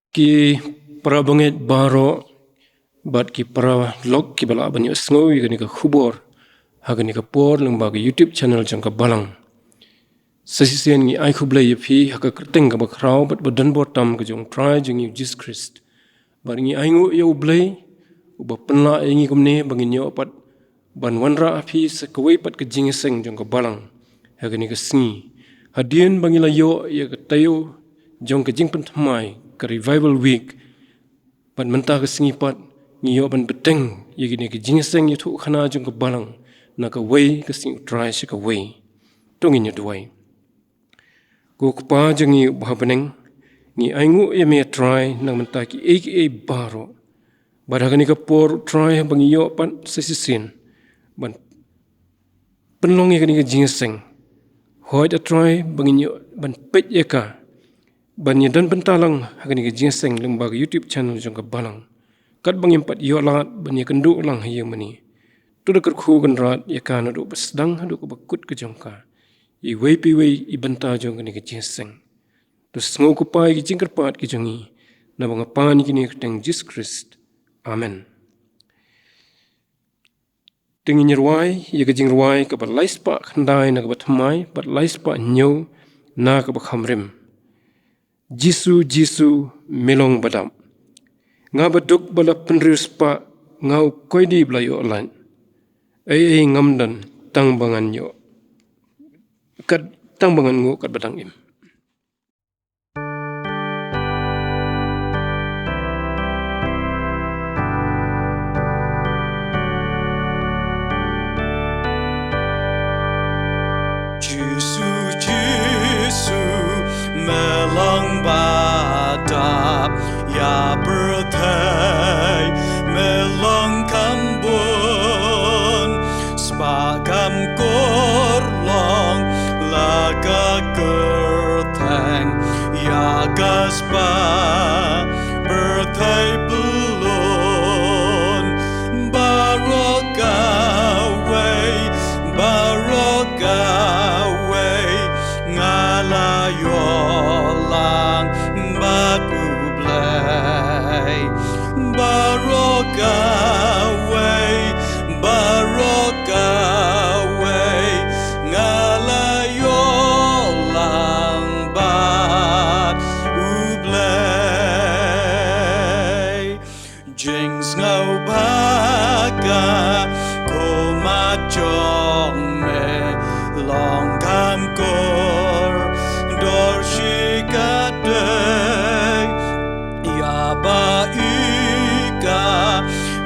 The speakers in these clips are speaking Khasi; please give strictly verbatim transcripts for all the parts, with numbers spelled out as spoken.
Ki para bangeit baroh bad ki para lok kiba lah ban ïohsngew ïa kane ka khubor ha kane ka por lyngba ka YouTube channel jong ka Balang. Sa shisien ngi ai khublei ïa phi ha ka kyrteng kaba khraw bad ba don bor tam ka jong U Trai jong ngi U Jisu Khrist. Bad ngi ainguh ïa U Blei uba pynlah ïa ngi kumne ba ngin ïoh pat ban wanrah ha phi sa kawei pat ka jingïaseng jong ka Balang ha kane ka sngi. Hadien ba ngi la ïoh ïa ka taïew jong ka jingpynthymmai ka Revival Week, bad mynta ka sngi pat ngi ïoh ban bteng ïa kane ka jingïaseng ïathuhkhana jong ka Balang na kawei ka sngi U Trai sha kawei. To ngin ïa duwai. Ko Kpa jong ngi uba ha bneng, ngi ainguh ïa me A Trai na ka bynta kiei kiei baroh. Bad ha kane ka por A Trai haba ngi ïoh pat sa shisien ban pynlong ïa kane ka jingïaseng, hooid A Trai ba ngin ïoh ban peit ïa ka, ban ïadon bynta lang ha kane ka jingïaseng lyngba ka YouTube channel jong ka Balang. Katba ngim pat ïoh lad ban ïakynduh lang ha ïing mane, to da kyrkhu kynrad ïa ka naduh ba sdang haduh kaba kut ka jong ka. Iwei pa iwei i bynta jong kane ka jingïaseng. To sngew Kpa ïa ki jingkyrpad ki jong ngi, naba nga pan ïa kine ha ka kyrteng Jisu Khrist. Amen. Te ngin ïa rwai ïa ka jingrwai kaba lai spah khyndai na kaba thymmai bad lai spah hynñiew na kaba kham rim. Jisu, Jisu, me long ba dap. Nga ba duk ba la pynriewspah, nga u koidi ba la ïoh lait. Ei ei ngam don tang ba ngan ïoh, kat tang ba ngan nguh katba dang im. Jisu, Jisu, me long ba dap ïa pyrthei, me long kham bun spah kham kur, long la ka kyrteng ïa ka spah pyrthei pyllun. Baroh kawei, baroh kawei, nga la ïoh lang bad U Blei. Baroh kawei, baroh kawei, nga la ïoh lang bad U Blei. Jingsngewbha ka khmat jong me long kham kur dor shi katdei. Ïa ba i ka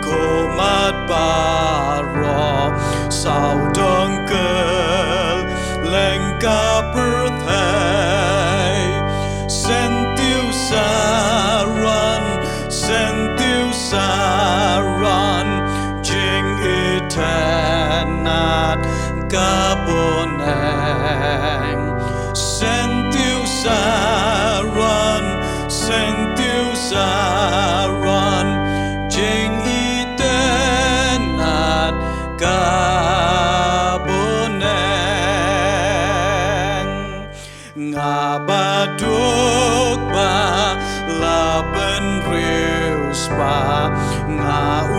khmat baroh sawdong kylleng ka pyrthei. Syntiew saron, syntiew saron, jingitynnad ka bneng. Syntiew saron, syntiew saron, jingitynnad ka bneng. Nga ba duk ba la pynriewspah, nga u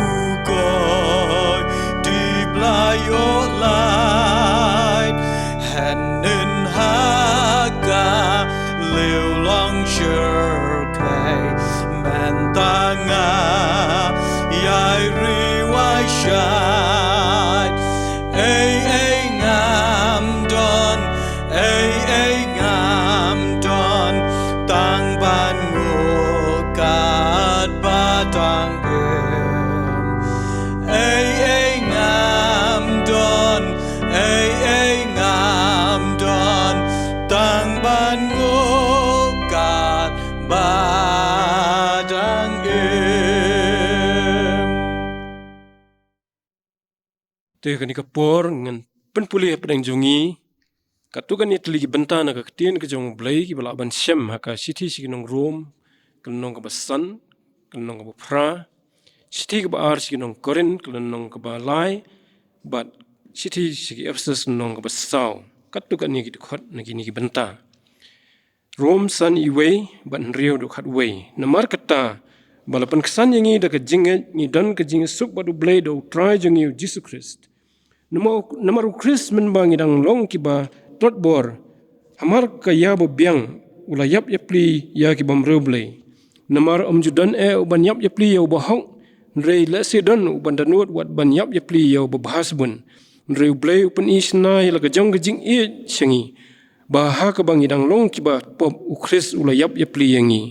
koidi ba la ïoh lait. Hynnin ha ka liang long shyrkhei, mynta nga ïai ri wai shait. Ei ei ngam don, ei ei ngam don, tang ban nguh katba dang im. Ei ei ngam don, ei ei ngam don, tang ban nguh katba dang im. Te kane ka por ngan pynpule hapdeng jong ngi katto katne tylli ki bynta na ka ktien ka jong U Blei kiba lah ban shem ha ka shithi sha ki nong Rom, ka lynnong kaba san, ka lynnong kaba phra, shithi kaba ar sha ki nong Korinth, ka lynnong kaba lai, bad shithi sha ki Ephesus, ka lynnong kaba saw. Katto katne ki dkhot na kine ki bynta. Rom san, uwei bad hynriew haduh khatwei. Namar kata, ba la pynksan ïa ngi da ka jingngeit, ngi don ka jingsuk bad U Blei da U Trai jong ngi U Jisu Khrist. Namar, namar U Khrist mynba ngi dang long kiba tlot bor, hamar ka ïa ba biang, u la ïap ïapli ïa ki bym riewblei. Namar ym ju don eh uban ïap ïapli ïa uba hok, hynrei lehse don uban dohnud wat ban ïap ïapli ïa uba bha shibun. Hynrei U Blei u pyni shynna ïa la ka jong ka jingïeit sha ngi, ba ha kaba ngi dang long kiba pop, U Khrist u la ïap ïapli ïa ngi.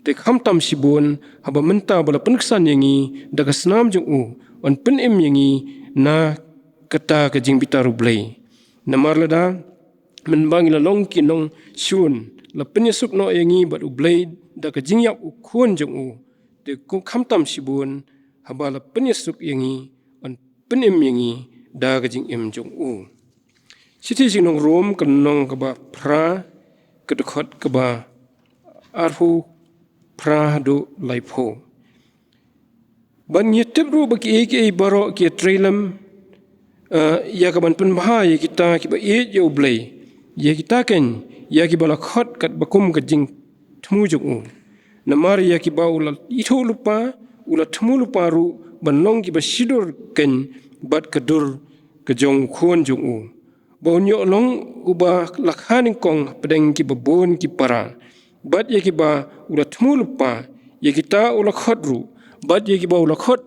Te khamtam shibun, haba mynta ba la pynksan ïa ngi da ka snam jong u, yn pynim ïa ngi na kata ka jingbitar U Blei. Namar lada mynba ngi la long ki nongshun, la pynïasuk noh ïa ngi bad U Blei da ka jingïap U Khun jong u, te kum khamtam shibun, haba la pynïasuk ïa ngi, yn pynim ïa ngi da ka jingim jong u. Shithi sha ki nong Rom, ka lynnong kaba phra, ka dkhot kaba arphew phra haduh laiphew. Bad ngi tip ruh ba kiei kiei baroh ki ïatrei lem, eh, ïa kaban pynbha ïa kita kiba ïeit ïa U Blei, ïa kita keiñ, ïa kiba la khot katba kum ka jingthmu jong u. Namar ïa kiba u la ithuh lypa, u la thmu lypa ruh ban long kiba shidur keiñ bad ka dur ka jong U Khun jong u, ba un ïoh long uba la kha nyngkong hapdeng kiba bun ki para. Bad ïa kiba u la thmu lypa, ïa kita u la khot ruh. Bad ïa kiba u la khot,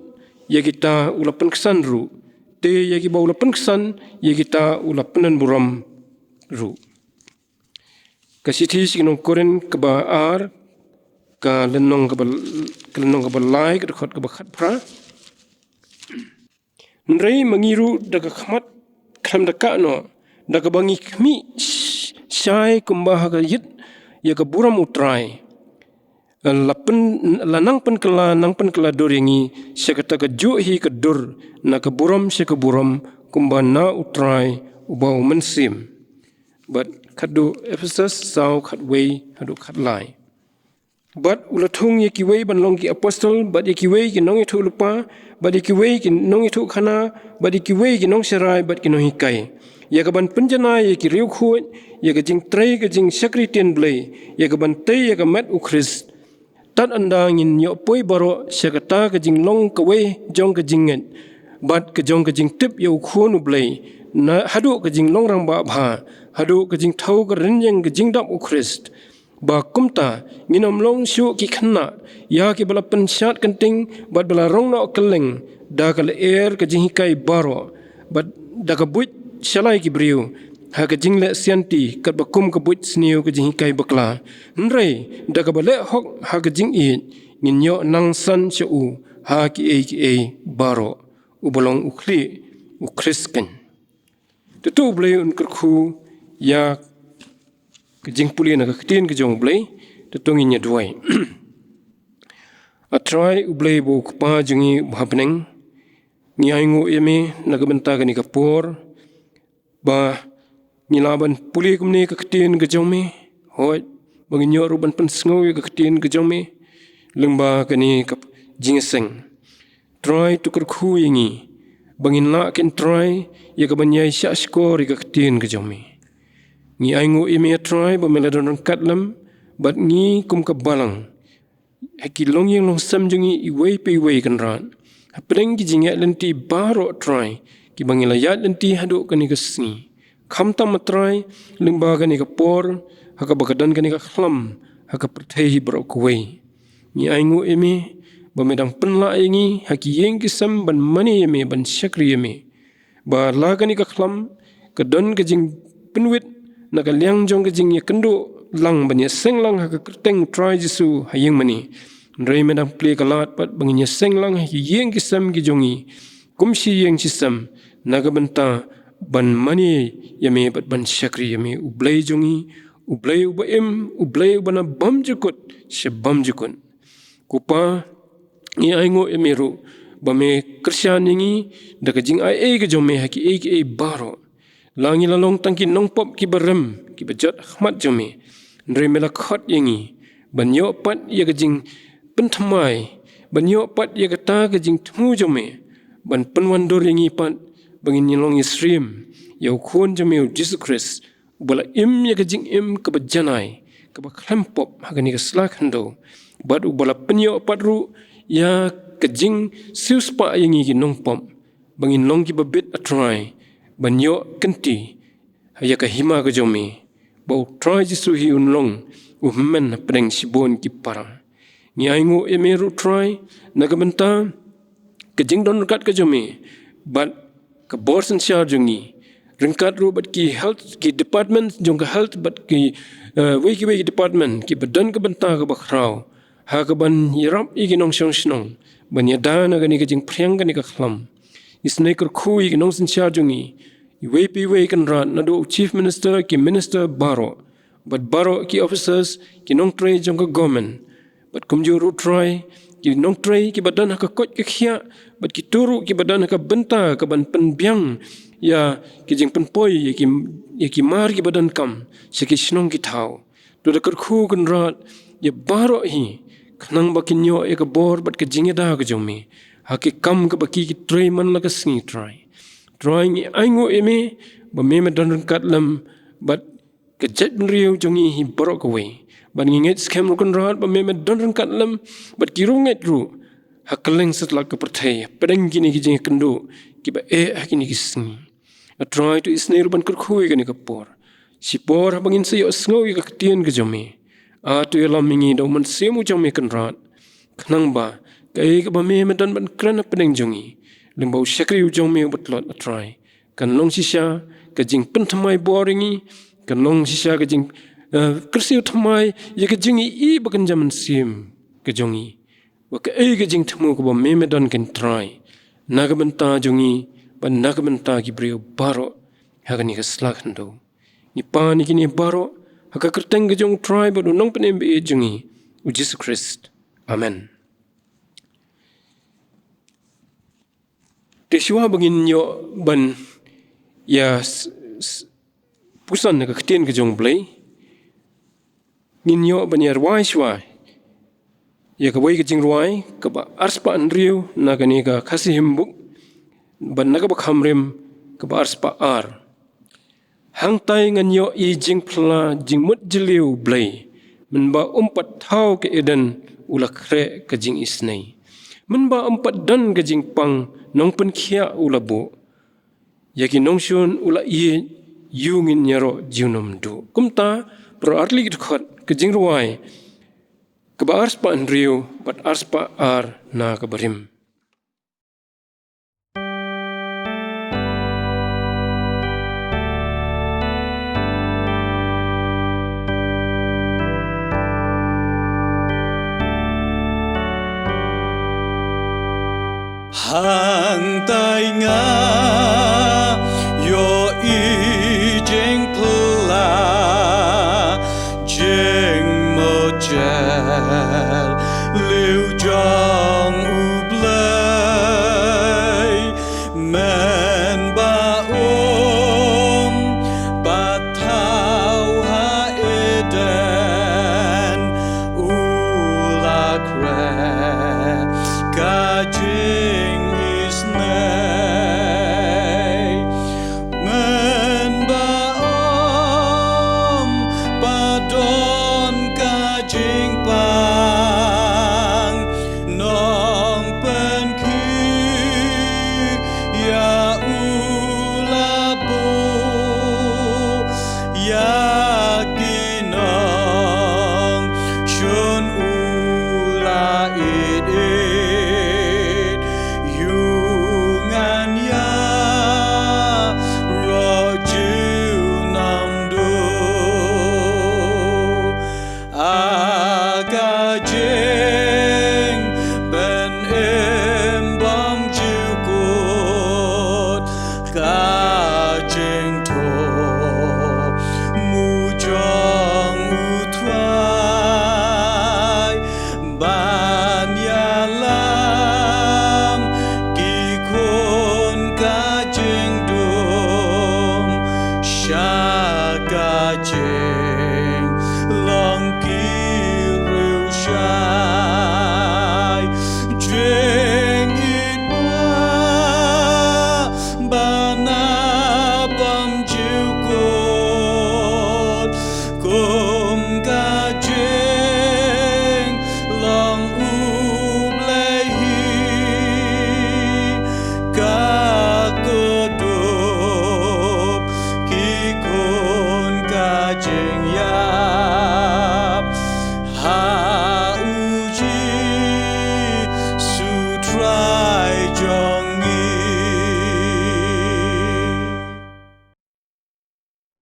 ïa kita u la pynksan ruh. Te ïa kiba u la pynksan, ïa kita u la pynburom ruh. Ka shithi sha ki nong Korinth kaba ar, ka lynnong kaba, ka lynnong kaba lai, ka dkhot kaba khatphra. Hynrei ma ngi ruh da ka khmat khlem da kah noh, da kaba ngi khmih sh-, shai kumba ha ka ïit ïa ka burom U Trai. La pyn-, la nang pynkylla, nang pynkylla dur ïa ngi, sha kata kajuh hi ka dur, na ka burom sha ka burom, kumba na U Trai, uba U Mynsiem. Bad khatduh Ephesus saw, khatwei haduh khatlai. Bad u la thung ïa kiwei ban long ki apostol, bad ïa kiwei ki nongïathuhlypa, bad ïa kiwei ki nongïathuhkhana, bad ïa kiwei ki nongsharai, bad ki nonghikai. Ïa kaban pynjanai ïa ki riewkhuid, ïa ka jingtrei ka jingshakri ktien Blei, ïa kaban tei ïa ka met U Khrist. Tad ynda ngin ïoh poi baroh sha kata ka jinglong kawei jong ka jingngeit, bad ka jong ka jingtip ïa U Khun U Blei, na haduh ka jinglong rangbah bha, haduh ka jingthaw ka rynïeng ka jingdap U Khrist. Ba kumta, ngin ym long shuh ki khynnah, ïa kiba la pynshad kynting, bad ba la rong noh kylleng, da ka lyer ka jinghikai baroh, bad da ka buit shalai ki briew, ha ka jingleh sianti, katba kum ka buit sniew ka jinghikai bakla. Hynrei, da kaba leh hok ha ka jingïeit, ngin ïoh nang san sha u, ha kiei kiei baroh, uba long u khlieh, U Khrist keiñ. Te to U Blei un kyrkhu ïa ka jingpule na ka ktien ka jong U Blei, te to ngin ïa duwai. A Trai U Blei uba u Kpa jong ngi uba ha bneng, ngi ainguh ïa me na ka bynta kane ka por, ba ngi lah ban pule kumne ka ktien ka jong me, hooid, ba ngin ïoh ruh ban pynsngew ïa ka ktien ka jong me, lyngba kane ka jingïaseng. Trai to kyrkhu ïa ngi, ba ngin lah keiñ Trai, ïa kaban ïai shahshkor ïa ka ktien ka jong me. Ngi ainguh ïa me Trai, ba me la don ryngkat lem, bad ngi kum ka balang. Ha ki longïing longsem jong ngi iwei pa iwei Kynrad. Hapdeng ki jingïaid lynti baroh Trai, kiba ngi la ïaid lynti haduh kane ka sngi. Khamtam A Trai, lyngba kane ka por, ha kaba ka don kane ka khlam, ha ka pyrthei hi baroh kawei. Ngi ainguh ïa me, ba me dang pynlah ïa ngi, ha ki ïing ki sem ban mane ïa me, ban shakri ïa me. Ba la kane ka khlam, ka don ka jingpynwit, na ka liang jong ka jingïakynduh lang ban ïaseng lang ha ka kyrteng Trai Jisu ha ïing mane. Hynrei me dang plie ka lad pat ba ngin ïaseng lang ha ki ïing ki sem ki jong ngi. Kum shi ïing shi sem, na ka bynta ban mane ïa me bad ban shakri ïa me U Blei jong ngi, U Blei uba im, U Blei uba na bymjukut, sha bymjukut. Ko Pa, ngi ainguh ïa me ruh, ba me kyrshan ïa ngi, da ka jingaiei ka jong me ha kiei kiei baroh. La ngi la long tang ki nongpop kiba rem, kiba jot ha khmat jong me. Hynrei me la khot ïa ngi, ban ïoh pat ïa ka jingpynthymmai, ban ïoh pat ïa kata ka jingthmu jong me, ban pynwandur ïa ngi pat, ba ngin ïa long ïasyriem, ïa U Khun jong me U Jisu Khrist, uba la im ïa ka jingim kaba janai, kaba khlem pop ha kane ka sla khyndew, bad uba la pynïoh pat ruh ïa ka jingsiewspah ïa ngi ki nongpop, ba ngin long kiba bit, A Trai, ban ïoh kynti ïa ka hima ka jong me, ba U Trai Jisu hi un long u hynmen hapdeng shibun ki para. Ngi ainguh ïa me ruh, Trai, na ka bynta ka jingdon ryngkat ka jong me bad ka bor synshar jong ngi, ryngkat ruh bad ki health, ki department jong ka health bad ki, eh, wei ki wei ki department kiba don ka bynta kaba khraw ha kaban ïarap ïa ki nongshong shnong ban ïada na kane ka jingphriang kane ka khlam. Isynei kyrkhu ïa ki nongsynshar jong ngi, iwei pa iwei, Kynrad, naduh u Chief Minister, ki minister baroh, bad baroh ki officers, ki nongtrei jong ka government, bad kumjuh ruh, Trai, ki nongtrei kiba don ha ka koit ka khiah, bad kito ruh kiba don ha ka bynta kaban pynbiang ïa ki jingpynpoi ïa ki, ïa ki mar kiba donkam sha ki shnong ki thaw. To da kyrkhu, Kynrad, ïa baroh hi, khnang ba kin ïoh ïa ka bor bad ka jingïada ka jong me ha ki kam kaba ki, ki trei man la ka sngi, Trai. Trai, ngi ainguh ïa me ba me me don ryngkat lem bad ka jaitbynriew jong ngi hi baroh kawei. Bad ngi ngeit skhem ruh, Kynrad, ba me me don ryngkat lem bad ki riewngeit ruh ha kylleng satlak ka pyrthei hapdeng kine ki jingïakynduh kiba eh ha kine ki sngi. A Trai, to isynei ruh ban kyrkhu ïa kane ka por, shipor haba ngin sa ïohsngew ïa ka ktien ka jong me. A, to ïalam ïa ngi da U Mynsiem U jong me, Kynrad, khnang ba kaei kaba me me don ban kren hapdeng jong ngi, lyngba u shakri U jong me uba tlot, A Trai, kan long shisha ka jingpynthymmai bor ïa ngi, kan long shisha ka jing, eh, kyrsiew thymmai ïa ka jingïohi bakynja mynsiem ka jong ngi, ba kaei ka jingthmu kaba me me don, Kynrad, na ka bynta jong ngi bad na ka bynta ki briew baroh ha kane ka sla khyndew. Ngi pan ïa kine baroh ha ka kyrteng ka jong U Trai bad U Nongpynim ba ïeit jong ngi, U Jisu Khrist. Amen. Te shuwa ba ngin ïoh ban ïa s-, s-, puson na ka ktien ka jong U Blei, ngin ïoh ban ïa rwai shuwa ïa kawei ka jingrwai kaba arspah hynriew na kane ka Khasi Hymnbook, bad na kaba kham rim kaba arspah ar. Hangtai ngan ïohi jingphylla jingmut jylliew, Blei, mynba ym pat thaw ka Eden u la khreh ka jingisynei, mynba ym pat don ka jingpang nongpynkhiah u la buh. Ïa ki nongshun u la ïeit, ïa u ngin ïaroh junom duh. Kumta, baroh artylli ki dkhot ka jingrwai kaba arspah hynriew bad arspah ar na kaba rim. Hangtai nga ïohi jingphylla jingmut jylliew jong U Blei, mynba um pat thaw ha Eden u la khreh ka jingisynei. Mynba um pat don ka jingpang nongpynkhiah u la buh, ïa ki nongshun u la ïeit ïeit, ïa u ngan ïaroh junom duh. A ka jingpynim bymjukut, ka jingthmu jong U Trai ban ïalam ki khun ka jingdum sha ka jinglong ki riewshai. Jingïeit ba, ba na bymjukut, kum ka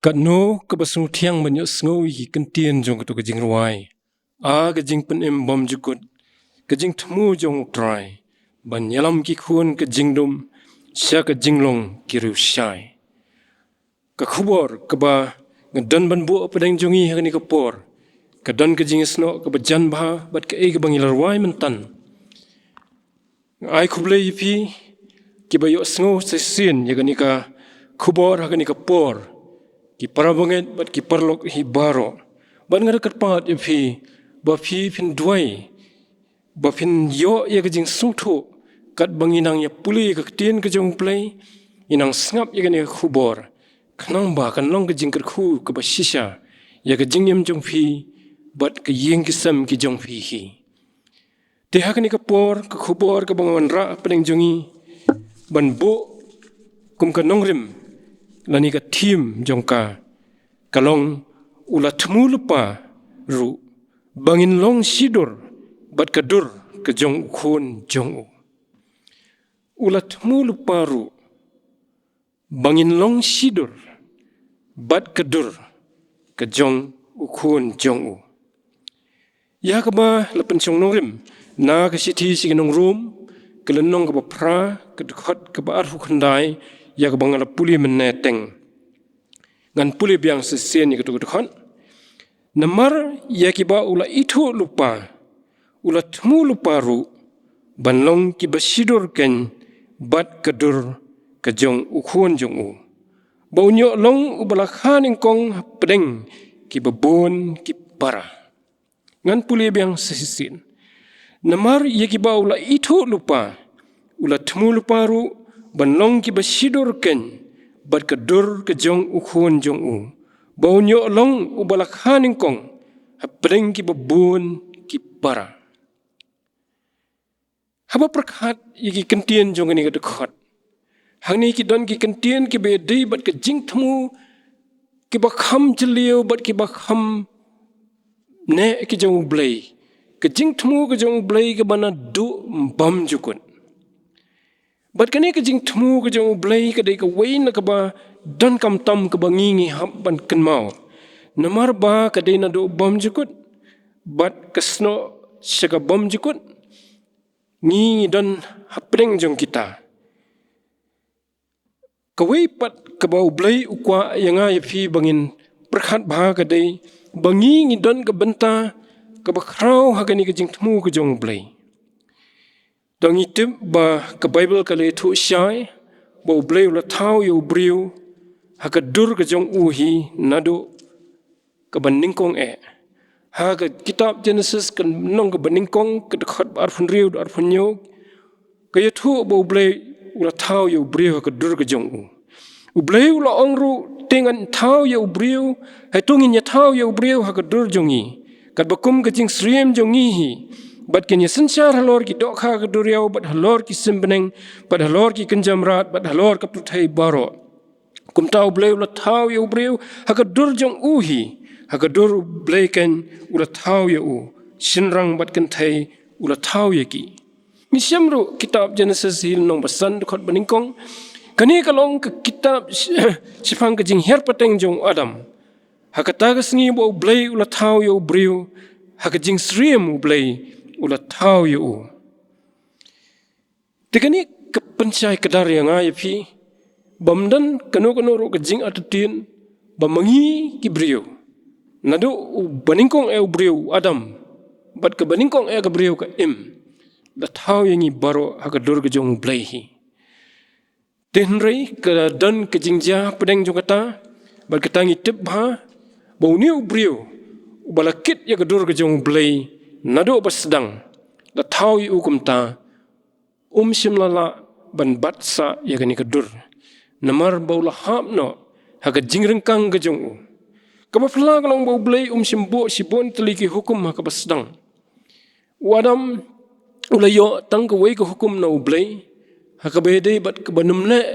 Katno kaba sngewthiang ban ïohsngew ïa ki kyntien jong kato ka jingrwai. A ka jingpynim bymjukut, ka jingthmu jong U Trai, ban ïalam ki khun ka jingdum sha ka jinglong ki riewshai. Ka khubor kaba nga don ban buh hapdeng jong ngi ha kane ka por, ka don ka jingïasnoh kaba jan bha bad kaei kaba ngi la rwai mynta. Nga ai khublei ïa phi kiba ïohsngew shisien ïa kane ka khubor ha kane ka por, ki parabangeit bad ki paralok hi baroh. Bad nga da kyrpad ïa phi ba phi phin duwai, ba phin ïoh ïa ka jingsngewthuh katba ngi nang ïa pule ïa ka ktien ka jong U Blei, ngi nang sngap ïa kane ka khubor, khnang ba kan long ka jingkyrkhu kaba shisha ïa ka jingim jong phi bad ka ïing ki sem ki jong phi hi. Te ha kane ka por, ka khubor kaba nga wanrah hapdeng jong ngi ban buh kum ka nongrim lane ka theme jong ka, ka long: U la thmu lypa ruh ba ngin long shidur bad ka dur ka jong U Khun jong u. U la thmu lypa ruh ba ngin long shidur bad ka dur ka jong U Khun jong u. Ïa kaba la pynshong nongrim na ka shithi sha ki nong Rom, ka lynnong kaba phra, ka dkhot kaba arphew khyndai, ïa kaba nga la pule mynne teng. Ngan pule biang shisien ïa kato ka dkhot. Namar ïa kiba u la ithuh lypa, u la thmu lypa ruh ban long kiba shidur keiñ bad ka dur ka jong U Khun jong u, ba un ïoh long uba la kha nyngkong hapdeng kiba bun ki para. Ngan pule biang shisien. Namar ïa kiba u la ithuh lypa, u la thmu lypa ruh ban long kiba shidur keiñ bad ka dur ka jong U Khun jong u, ba un ïoh long uba la kha nyngkong hapdeng kiba bun ki para. Haba pyrkhat ïa ki kyntien jong kane ka dkhot, hangne ki don ki kyntien kiba ïadei bad ka jingthmu kiba kham jylliew bad kiba kham neh ki jong U Blei. Ka jingthmu ka jong U Blei kaba naduh bymjukut. Bad kane ka jingthmu ka jong U Blei ka dei kawei na kaba donkam tam kaba ngi ngi hap ban kynmaw. Namar ba ka dei naduh bymjukut bad ka snoh sha ka bymjukut, ngi ngi don hapdeng jong kita. Kawei pat kaba U Blei u kwah ïa nga ïa phi ba ngin pyrkhat bha ka dei ba ngi ngi don ka bynta kaba khraw ha kane ka jingthmu ka jong U Blei. To ngi tip ba ka Baibl ka la ïathuh shai ba U Blei u la thaw ïa u briew ha ka dur ka jong u hi naduh kaba nyngkong eh. Ha ka kitab Genesis ka lynnong kaba nyngkong, ka dkhot ba arphew hynriew, arphew hynñiew, ka ïathuh ba U Blei u la thaw ïa u briew ha ka dur ka jong u. U Blei u la ong ruh, te ngan thaw ïa u briew, hato ngin ïa thaw ïa u briew ha ka dur jong ngi, katba kum ka jingsyriem jong ngi hi. Bad kin ïa synshar halor ki dohkha ka duriaw, bad halor ki sim bneng, bad halor ki kynja mrad, bad halor ka pyrthei baroh. Kumta U Blei u la thaw ïa u briew ha ka dur jong u hi, ha ka dur U Blei keiñ u la thaw ïa u, shynrang bad kynthei u la thaw ïa ki. Ngi shem ruh kitab Genesis hi lynnong ba san, dkhot ba nyngkong. Kane ka long ka kitab sh-, shaphang ka jinghiar pateng jong u Adam. Ha kata ka sngi ba U Blei u la thaw ïa u briew, ha ka jingsyriem U Blei u la thaw ïa u. Te kane ka pynshai kdar ïa nga ïa phi, bym don kano kano ruh ka jingartatien ba ma ngi ki briew, naduh u banyngkong eh u briew u Adam, bad ka banyngkong eh ka briew ka Im, la thaw ïa ngi baroh ha ka dur ka jong U Blei hi. Te hynrei ka don ka jingjia hapdeng jong kata, bad kata ngi tip bha, ba une u briew uba la kit ïa ka dur ka jong U Blei naduh ba sdang, la thaw ïa u kumta, um shym la lah ban bat sah ïa kane ka dur. Namar ba u la hap noh ha ka jingryngkang ka jong u. Kaba phylla ka long ba U Blei um shym buh shibun tylli ki hukum ha kaba sdang. U Adam u la ïoh tang kawei ka hukum na U Blei, ha kaba ïadei bad kaba nym leh,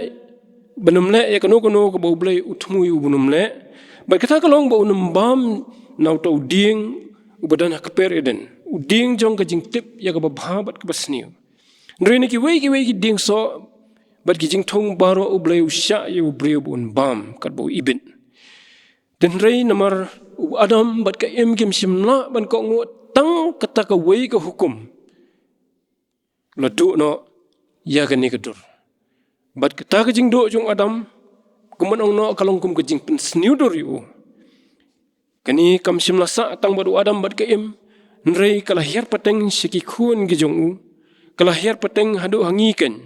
ba nym leh ïa kano kano kaba U Blei u thmu ïa u ba nym leh. Bad kata ka long ba un ym bam na uta u dieng uba don ha kper Eden. U dieng jong ka jingtip ïa kaba bha bad kaba sniew. Hynrei na kiwei kiwei ki dieng soh bad ki jingthung baroh U Blei u shah ïa u briew ba un bam katba u ibit. Hynrei namar u Adam bad ka Im kim shym lah ban kohnguh tang kata kawei ka hukum, la duh noh ïa kane ka dur. Bad kata ka jingduh jong u Adam, kum ban ong noh, ka long kum ka jingpynsniew dur ïa u. Kane kam shym la sah tang bad u Adam bad ka Im, hynrei ka la hiar pateng sha ki khun ki jong u, ka la hiar pateng haduh ha ngi kein.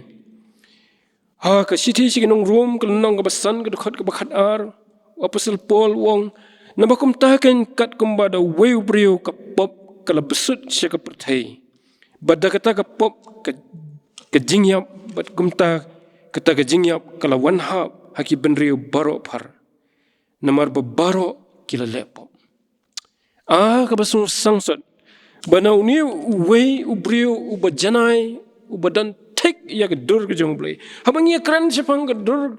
Ha ka shithi sha ki nong Rom, ka lynnong kaba san, ka dkhot kaba khatar, u Apostol Paul u ong, naba kumta kein, katkumba da uwei u briew ka pop ka la bsut sha ka pyrthei, bad da kata ka pop ka, ka jingïap, bad kumta kata ka jingïap ka la wan hap ha ki bynriew baroh phar, namar ba baroh ki la leh pop. Ah, kaba sngewsih sot ba na une uwei u briew uba janai, uba don thik ïa ka dur ka jong U Blei. Haba ngi ïakren shaphang ka dur,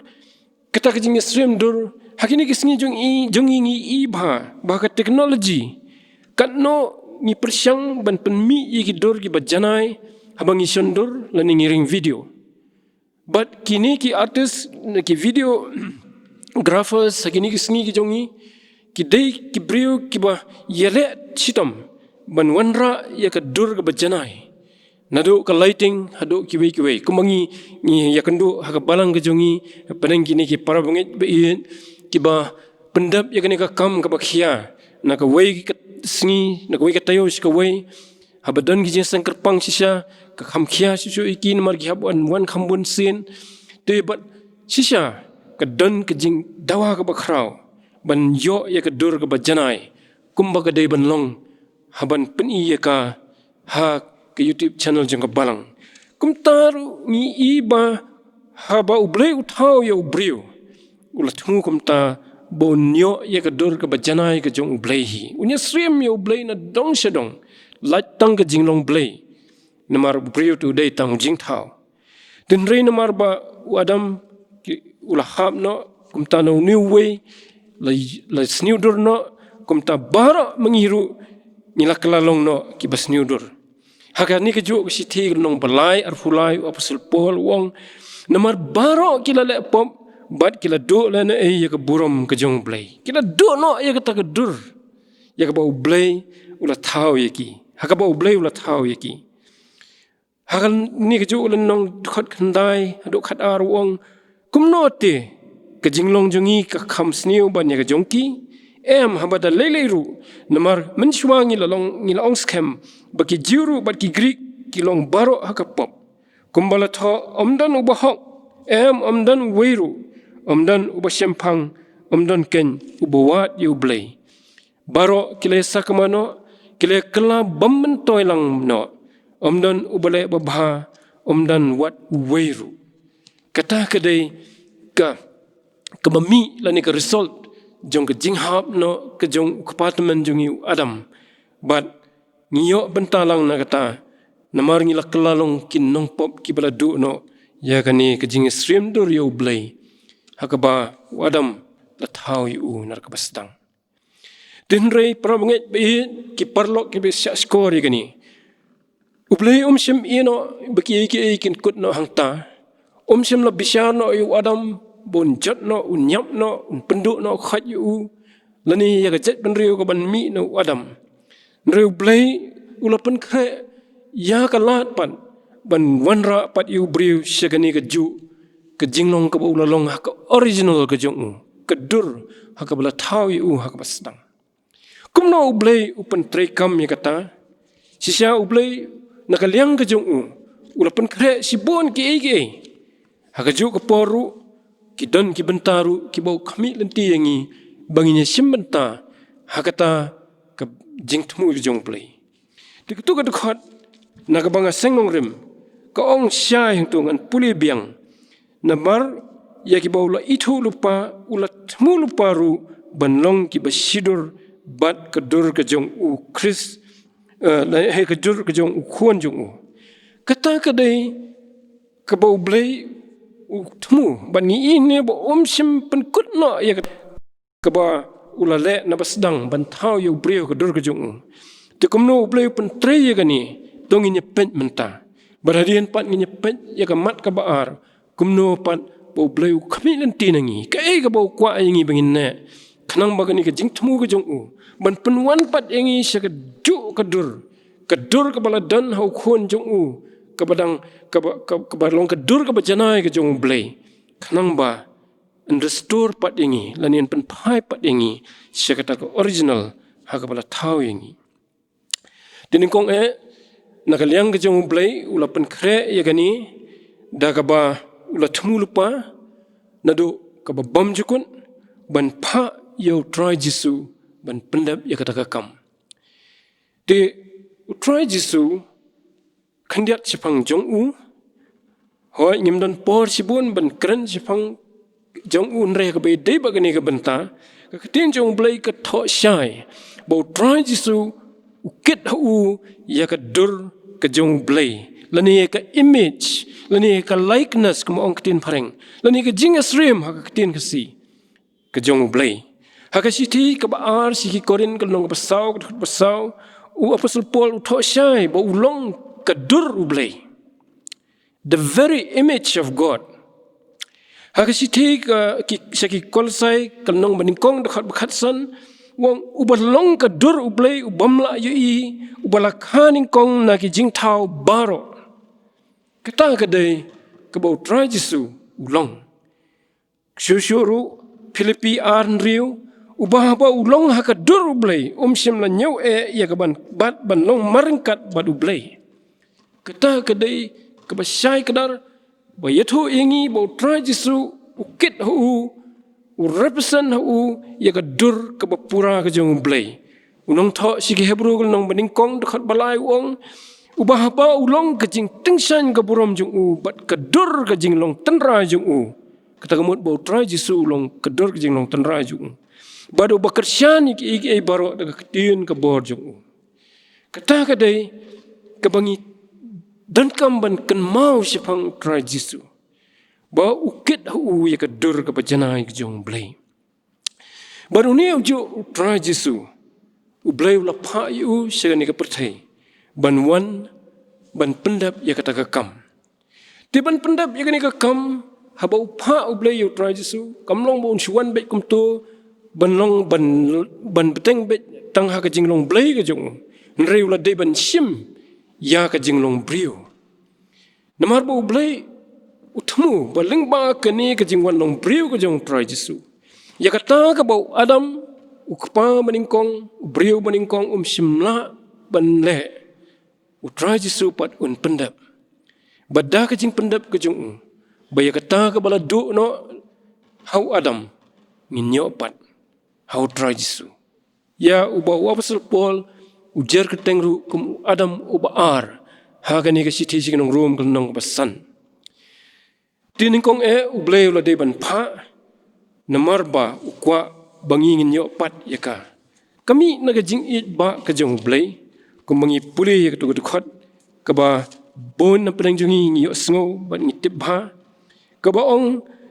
kata ka jingïasyriem dur, ha kine ki sngi jong i, jong i ngi i bha, ba ka technology, katno ngi pyrshang ban pynmih ïa ki dur kiba janai haba ngi shon dur lane ngi ring video. Bad kine ki artist, ki videographers, ha kine ki sngi ki jong i, ki dei ki briew kiba ïaleh shitom ban wanrah ïa ka dur kaba janai. Naduh ka lighting haduh kiwei kiwei. Kumba ngi, ngi ïakynduh ha ka balang ka jong i, hapdeng kine ki para bangeit ba ïeit, kiba pyndep ïa kane ka kam kaba khia na kawei ka sngi, na kawei ka taïew sha kawei. Haba don ki jingïaseng kyrpang shisha, ka kham khia shuh shuh ïa ki namar ki hap wan, wan kham bun sien. Te bad shisha ka don ka jingdawa kaba khraw ban ïoh ïa ka dur kaba janai, kumba ka dei ban long, haban pyni ïa ka ha ka YouTube channel jong ka balang. Kumta ruh ngi i ba haba U Blei u thaw ïa u briew, u la thmu kumta ba un ïoh ïa ka dur kaba janai ka jong U Blei hi. Un ïasyriem ïa U Blei na dong sha dong, lait tang ka jinglong Blei. Namar u briew te u dei tang u jingthaw. Hynrei namar ba u Adam, ki, u la hap noh, kumta na une uwei la, la sniew dur noh, kumta baroh ma ngi ruh ngi la kylla long noh kiba sniew dur. Ha kane kajuh ka shithi, ka lynnong ba lai, arphew lai, u Apostol Paul u ong, namar baroh ki la leh pop bad ki la duh lehnohei ïa ka burom ka jong U Blei. Ki la duh noh ïa kata ka dur ïa kaba U Blei u la thaw ïa ki, ha kaba U Blei u la thaw ïa ki. Ha kane kajuh ka lynnong, dkhot khyndai haduh khatar u ong, kumno te ka jinglong jong ngi ka kham sniew ban ïa ka jong ki? Em, haba da lei lei ruh, namar mynshuwa ngi la long, ngi la ong skhem ba ki Jiw ruh bad ki Grik ki long baroh ha ka pop. Kumba la thoh, ym don uba hok, em, ym don uwei ruh, ym don uba shemphang, ym don keiñ uba wad ïa U Blei. Baroh ki la ïasakma noh, ki la kylla bym myntoi lang noh, ym don uba leh babha, ym don wat uwei ruh. Kata ka dei ka, kaba mih lane ka result jong ka jinghap noh ka jong u kpa tymmen jong ngi u Adam. Bad ngi ïoh bynta lang na kata, namar ngi la kylla long ki nongpop kiba la duh noh ïa kane ka jingïasyriem dur ïa U Blei, ha kaba u Adam la thaw ïa u na kaba sdang. Hynrei para bangeit ba ïeit, ki paralok kiba shah shkor ïa kane, U Blei um shym ïeh noh ba kiei kiei kin kut noh hangta. Um shym la bishar noh ïa u Adam ba un jot noh, un ïap noh, un pynduh noh khoit ïa u, lane ïa ka jaitbynriew kaban mih na u Adam. Hynrei U Blei u la pynkhreh ïa ka lad pat ban wanrah pat ïa u briew sha kane kajuh ka jinglong kaba u la long ha ka original ka jong u, ka dur ha kaba la thaw ïa u ha kaba sdang. Kumno U Blei u pyntreikam ïa kata? Shisha U Blei na ka liang ka jong u, u la pynkhreh shibun kiei kiei. Ha kajuh ka por ruh, ki don ki bynta ruh kiba u khmih lynti ïa ngi ba ngin ïashim bynta ha kata ka jingthmu ka jong U Blei. Te kato ka dkhot na kaba nga seng nongrim, ka ong shai hangto, ngan pule biang. Namar ïa kiba u la ithuh lypa, u la thmu lypa ruh ban long kiba shidur bad ka dur ka jong U Khrist, eh, la, eh, ka dur ka jong U Khun jong u. Kata ka dei kaba U Blei u thmu, bad ngi ïohi ne ba um shym pynkut noh ïa ka kaba u la leh na ba sdang ban thaw ïa u briew ha ka dur ka jong u. Te kumno U Blei u pyntrei ïa kane, to ngin ïa peit mynta. Bad hadien pat ngin ïa peit ïa ka mat kaba ar, kumno pat ba U Blei u khmih lynti na ngi. Kaei kaba u kwah ïa ngi ba ngin neh? khnang ba kane ka jingthmu ka jong u ban pynwan pat ïa ngi sha ka juh ka dur, ka dur kaba la don ha u Khun jong u, kaba dang, kaba, kaba, kaba long ka dur kaba janai ka jong U Blei, khnang ba yn restore pat ïa ngi, lane yn pynphai pat ïa ngi sha kata ka original ha kaba la thaw ïa ngi. Te nyngkong eh, na ka liang ka jong U Blei u la pynkhreh ïa kane da kaba u la thmu lypa naduh kaba bymjukut ban phah ïa U Trai Jisu ban pyndep ïa kata ka kam. Te U Trai Jisu khyndiat shaphang jong u. Hooid, ngim don por shibun ban kren shaphang jong u, hynrei kaba ïadei bad kane ka bynta, ka ktien jong U Blei ka thoh shai ba U Trai Jisu u kit ha u ïa ka dur ka jong U Blei, lane ïa ka image, lane ïa ka likeness, kum ong ktien phareng, lane ka jingïasyriem ha ka ktien Khasi, ka jong U Blei. Ha ka shithi kaba ar sha ki Korinth, ka lynnong kaba saw, ka dkhot ba saw, u Apostol Paul u thoh shai ba u long ka dur U Blei, the very image of God. Ha ka shithi ka, ki, sha ki Kolosai, ka lynnong ba nyngkong, dkhot ba khatsan, u ong, uba long ka dur U Blei, u bym lah ïohi, uba la kha nyngkong na ki jingthaw baroh. Kata ka dei kaba U Trai Jisu u long. Shuh shuh ruh, Philippi ar hynriew, uba haba u long ha ka dur U Blei, um shym la ñiew eh ïa ka ban bat ban long marryngkat bad U Blei. Kata ka dei kaba shai kdar, ba ïathuh ïa ngi ba U Trai Jisu u kit ha u, u represent ha u ïa ka dur kaba pura ka jong U Blei. U nongthoh sha ki Hebru, ka lynnong ba nyngkong, dkhot ba lai, u ong, uba haba u long ka jingtyngshaiñ ka burom jong u bad ka dur ka jinglong tynrai jong u. Kata ka mut ba U Trai Jisu u long ka dur ka jinglong tynrai jong u, bad uba kyrshan ïa kiei kiei baroh da ka ktien ka bor jong u. Kata ka dei kaba ngi donkam ban kynmaw shaphang U Trai Jisu, ba u kit ha u ïa ka dur kaba janai ka jong U Blei. Bad une u juh U Trai Jisu, U Blei u la phah ïa u sha kane ka pyrthei ban wan ban pyndep ïa kata ka kam. Te ban pyndep ïa kane ka kam, haba u phah U Blei ïa U Trai Jisu, kam long ba un shu wan beit kumto ban long, ban, ban bteng beit tang ha ka jinglong Blei ka jong u, hynrei u la dei ban shim ïa ka jinglong briew. Namar ba U Blei u thmu ba lyngba kane ka jingwan long briew ka jong U Trai Jisu, ïa kata kaba u Adam, u kpa ba nyngkong, u briew ba nyngkong, um shym lah ban leh, U Trai Jisu pat un pyndep. Bad da ka jingpyndep ka jong u, ba ïa kata kaba la duh noh ha u Adam, ngin ïoh pat ha U Trai Jisu, ïa uba u Apostol Paul u jer kyrteng ruh kum u Adam uba ar ha kane ka shithi sha ki nong Rom, ka lynnong kaba san. Te nyngkong eh, U Blei u la dei ban phah, namar ba u kwah ba ngi ngin ïoh pat ïa ka. Ka mih na ka jingïeit ba ka jong U Blei, kumba ngi pule ïa kato ka dkhot, kaba bun na pdeng jong ngi ngi ïohsngew bad ngi tip bha, kaba ong,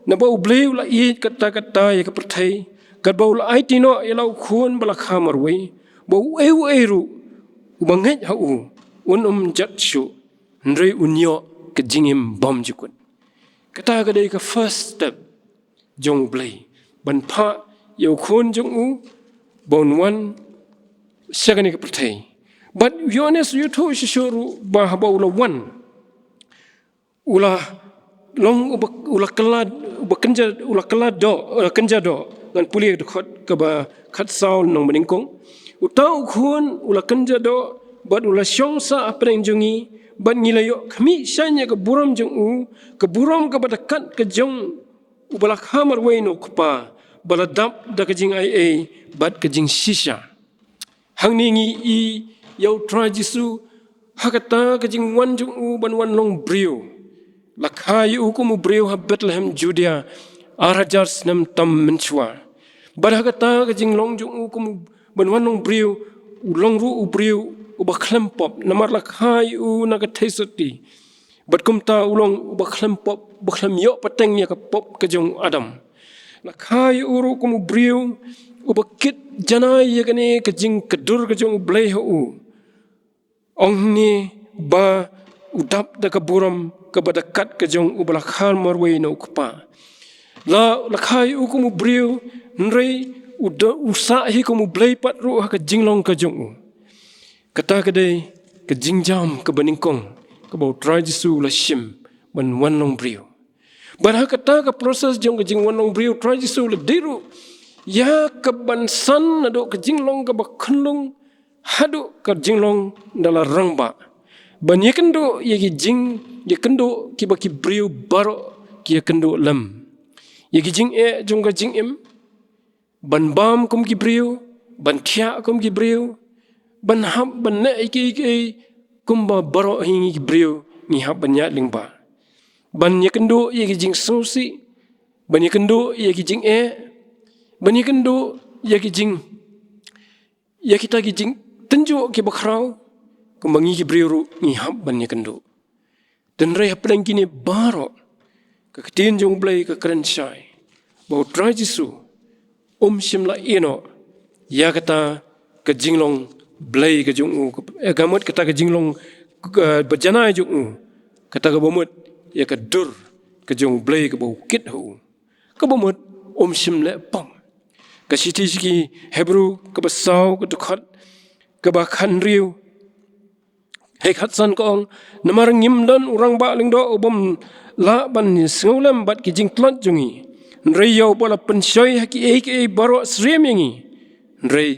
naba U Blei u la ïeit katta katta ïa ka pyrthei, katba u la aiti noh ïa la u Khun ba la kha marwei, ba uei uei ruh uba ngeit ha u un ym jot shuh, hynrei un ïoh ka jingim bymjukut. Kata ka dei ka first step jong U Blei, ban phah ïa u Khun jong u ba un wan sha kane ka pyrthei. Bad u Ïoannis u ïathuh shuh shuh ruh ba haba u la wan, u la long uba, u la kylla, uba kynja, u la kylla doh, u la kynja doh. Ngan pule dkhot kaba khatsaw, lynnong ba nyngkong. Uta u Khun u la kynja doh bad u la shong sah hapdeng jong ngi, bad ngi la ïoh khmih shaiñ ïa ka burom jong u, ka burom kaba da kat ka jong uba la kha marwei na u Kpa, ba la dap da ka jingaiei bad ka jingshisha. Hangne ngi i ïa U Trai Jisu ha kata ka jingwan jong u ban wan long briew. La kha ïa u kum u briew ha Bethlehem Judea, ar hajar snem tam mynshuwa. Bad ha kata ka jinglong jong u kum u ban wan long briew, u long ruh u briew uba khlem pop, namar la kha ïa u na ka theisotti. Bad kumta u long uba khlem pop, uba khlem ïoh pateng ïa ka pop ka jong u Adam. La kha ïa u ruh kum u briew uba kit janai ïa kane ka jing, ka dur ka jong U Blei ha u. Ong hangne ba u dap da ka burom kaba da kat ka jong uba la kha marwei na u Kpa. La, la kha ïa u kum u briew, hynrei u da, u sah hi kum u Blei pat ruh ha ka jinglong ka jong u. Kata ka dei ka jingjam kaba nyngkong kaba u Trai Jisu u la shim ban wan long briew. Bad ha kata ka process jong ka jingwan long briew, u Trai Jisu u la dei ruh ïa kaban san naduh ka jinglong kaba khunlung haduh ka jinglong da la rangbah, ban ïakynduh ïa ki jing, ïakynduh kiba ki briew baroh ki ïakynduh lem, ïa ki jingeh jong ka jingim, ban bam kum ki briew, ban thiah kum ki briew, ban hap ban leh ïa kiei kiei kumba baroh hi ngi ki briew ngi hap ban ïaid lyngba, ban ïakynduh ïa ki jingsngewsih, ban ïakynduh ïa ki jingeh, ban ïakynduh ïa ki jing, ïa kita ki jingtynjuh kiba khraw kumba ngi ki briew ruh ngi hap ban ïakynduh. Hynrei hapdeng kine baroh, ka ktien jong u Blei ka kren shai ba u Trai Jisu um shym la ïehnoh ïa kata ka jinglong Blei ka jong u, eh, ka mut kata ka jinglong, eh, ba janai jong u, kata kaba mut ïa ka dur ka jong u Blei kaba u kit ha u. Kaba mut um shym leh pop. Ka shithi sha ki Hebru kaba saw, ka dkhot kaba khathynriew, hei khatsan ka ong, namar ngim don u rangbah lyngdoh u bym lah ban sngewlem bad ki jingtlot jong ngi, hynrei ïa uba la pynshoi ha kiei kiei baroh syriem ïa ngi, hynrei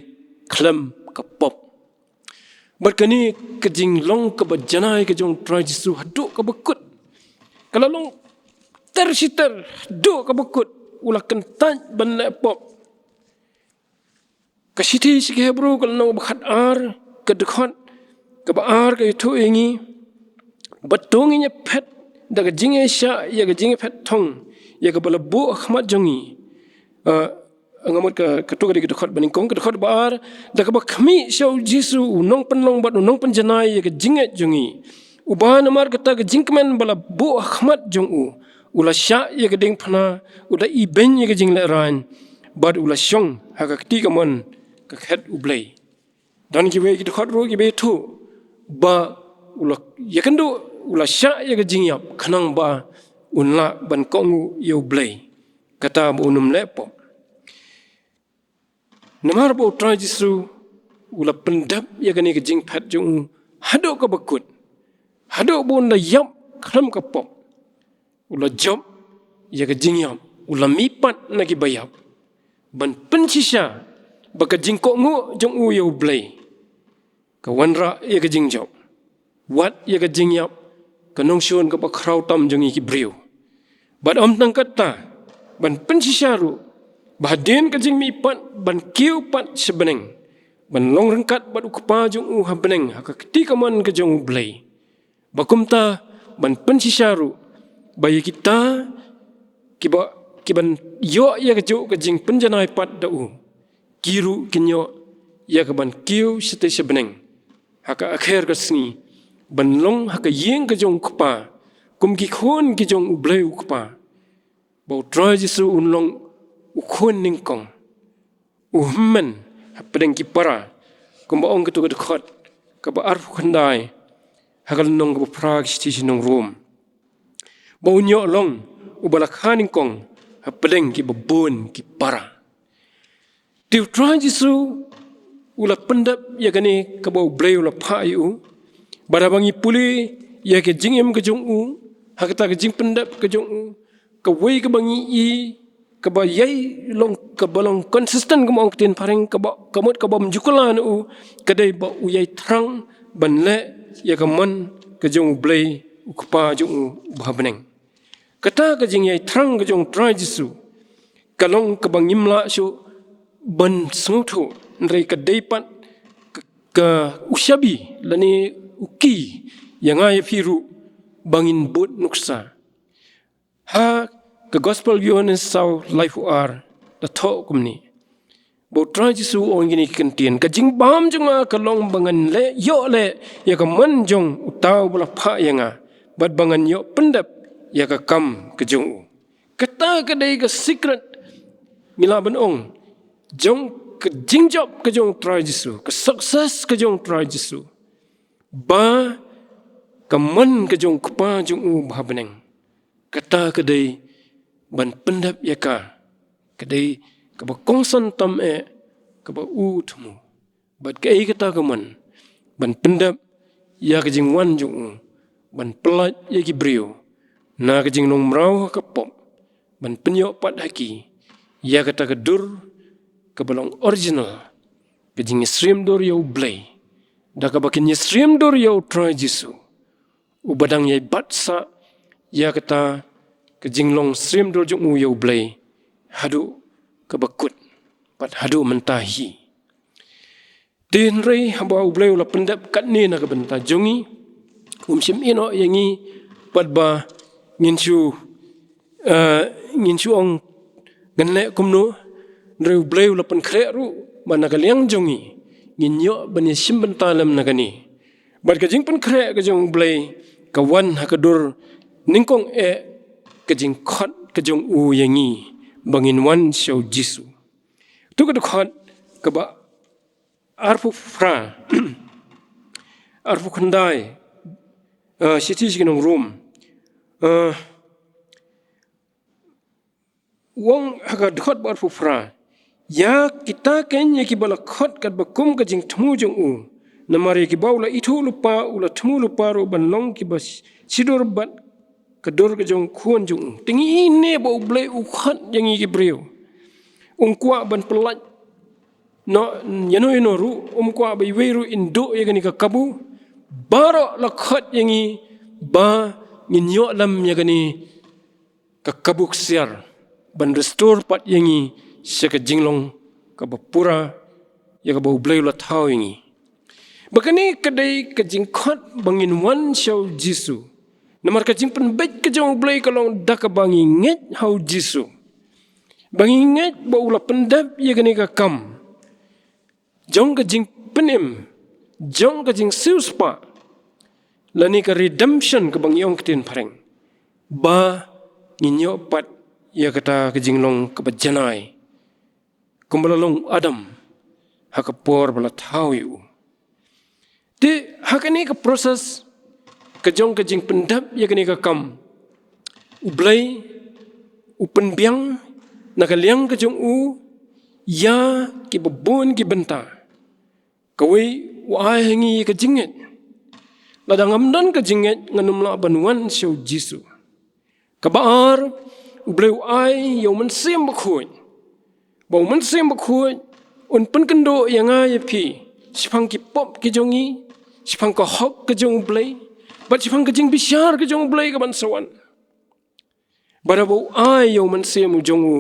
khlem ka pop. Bad kane ka jinglong kaba janai ka jong u Trai Jisu haduh kaba kut, ka la long ter shi ter, haduh kaba kut u la kyntait ban leh pop. Ka shithi sha ki Hebru ka lynnong ba khatar, ka dkhot kaba ar ka ïathuh ïa ngi ba to ngin ïaphet da ka jingïaishah ïa ka jingïaphet thong ïa kaba la buh ha khmat jong ngi. Ah, nga mut ka, kato ka dei ka dkhot ba nyngkong. Ka dkhot ba ar, da kaba khmih sha u Jisu u nongpynlong bad u nongpynjanai ïa ka jingngeit jong ngi, uba namar kata ka jingkmen ba la buh ha khmat jong u, u la shah ïa ka diengphna, u da ibeiñ ïa ka jinglehrain, bad u la shong ha ka kti kamon ka khet u Blei. Don kiwei ki dkhot ruh kiba ïathuh ba u la ïakynduh, u la shah ïa ka jingïap khnang ba un lah ban kohnguh ïa u Blei, kata ba un ym leh pop. Namar ba u Trai Jisu u la pyndep ïa kane ka jingphet jong u haduh kaba kut, haduh ba un la ïap khlem ka pop. U la jop ïa ka jingïap, u la mihpat na kiba ïap, ban pynshisha ba ka jingkohnguh jong u ïa u Blei ka wanrah ïa ka jingjop, wat ïa ka jingïap, ka nongshun kaba khraw tam jong ngi ki briew. Bad ym tang katta, ban pynshisha ruh ba hadien ka jingmihpat ban kiew pat sha bneng, ban long ryngkat bad u Kpa jong u ha bneng ha ka kti kamon ka jong u Blei. Ba kumta ban pynshisha ruh ba ïa kita kiba, kiban ïoh ïa kajuh ka jingpynjanai pat da u, ki ruh kin ïoh ïa kaban kiew shatei sha bneng ha ka akher ka sngi, ban long ha ka ïing ka jong u Kpa kum ki khun ki jong u Blei u Kpa, ba u Trai Jisu un long u khun nyngkong, u hynmen hapdeng ki para, kumba ong kato ka dkhot kaba arphew khyndai ha ka lynnong kaba phra ka shithi sha ki nong Rom, ba un ïoh long uba la kha nyngkong hapdeng kiba bun ki para. Te u Trai Jisu u la pyndep ïa kane kaba u Blei u la phah ïa u. Bad haba ngi pule ïa ka jingim ka jong u ha kata ka jingpyndep ka jong u, kawei kaba ngi i kaba ïai long, kaba long consistent, kumba ong ka ktien phareng, kaba, ka mut kaba ym ju kylla na u, ka dei ba u ïai thrang ban leh ïa ka mon ka jong u Blei u Kpa jong u uba ha bneng. Kata ka jingïai thrang ka jong u Trai Jisu ka long kaba ngim lah shuh ban sngewthuh, hynrei ka dei pat ka, ka u shabi lane u key ïa nga ïa phi ruh ba ngin bud nuksa. Ha ka Gospel u Ïoannis saw laiphew ar, da thoh kumne ba u Trai Jisu u ong kine ki kyntien: Ka jingbam jong nga ka long ba ngan leh, ïoh leh ïa ka mon jong uta uba la phah ïa nga, bad ba ngan ïoh pyndep ïa ka kam ka jong u. Kata ka dei ka secret, ngi lah ban ong, jong ka jingjop ka jong u Trai Jisu, ka success ka jong u Trai Jisu, ba ka mon ka jong u Kpa jong u uba ha bneng, kata ka dei ban pyndep ïa ka, ka dei kaba kongsan tam eh, kaba u thmu. Bad kaei kata ka mon, ban pyndep ïa ka jingwan jong u, ban pyllait ïa ki briew na ka jinglong mraw ha ka pop, ban pynïoh pat ha ki ïa kata ka dur kaba long original, ka jingïasyriem dur ïa U Blei, da kaba kin ïasyriem dur ïa U Trai Jisu, uba dang ïai bat sah ïa kata ka jinglong syriem dur jong u ïa U Blei haduh kaba kut, bad haduh mynta hi. Te hynrei haba U Blei u la pyndep katne na ka bynta jong ngi, um shym ïehnoh ïa ngi pat ba ngin shu, eh, ngin shu ong ngan leh kumno, hynrei U Blei u la pynkhreh ruh ba na ka liang jong ngi ngin ïoh ban ïashim bynta lem na kane. Bad ka jingpynkhreh ka jong U Blei ka wan ha ka dur nyngkong eh, ka jingkhot ka jong u ïa ngi ba ngin wan sha U Jisu. Tu ka dkhot kaba arphew phra, arphew khyndai, eh, shithi sha ki nong Rom. Eh, u ong ha ka dkhot ba arphew phra, ïa kita keiñ ïa kiba la khot katba kum ka jingthmu jong u. Namar ïa kiba u la ithuh lypa, u la thmu lypa ruh ban long kiba shi-, shidur bad ka dur ka jong u Khun jong u. Te ngi ïohi ne ba U Blei u khot ïa ngi ki briew, um kwah ban pyllait noh ïano ïano ruh, um kwah ba iwei ruh in duh ïa kane ka kabu. Baroh la khot ïa ngi ba ngin ïoh lem ïa kane ka kabu ksiar, ban restore pat ïa ngi sha ka jinglong kaba pura, ïa kaba U Blei u la thaw ïa ngi. Ba kane ka dei ka jingkhot ba ngin wan sha U Jisu. Namar ka jingpynbeit ka jong U Blei ka long da kaba ngi ngeit ha U Jisu, ba ngi ngeit ba u la pyndep ïa kane ka kam jong ka jingpynim, jong ka jingsiewspah, lane ka redemption kaba ngi ong ktien phareng, ba ngin ïoh pat ïa kata ka jinglong kaba janai, kumba la long u Adam ha ka por ba la thaw ïa u. Te ha kane ka process ka jong ka jingpyndep ïa kane ka kam, U Blei u pynbiang na ka liang ka jong u ïa kiba bun ki bynta. Kawei, u ai ha ngi ka jingngeit. Lada ngam don ka jingngeit, ngan ym lah ban wan sha U Jisu. Kaba ar, U Blei u ai ïa U Mynsiem Bakhuid, ba U Mynsiem Bakhuid un pynkynduh ïa nga ïa phi shaphang ki pop ki jong ngi, shaphang ka hok ka jong U Blei, bad shaphang ka jingbishar ka jong U Blei kaban sa wan. Bad haba u ai ïa U Mynsiem u jong u,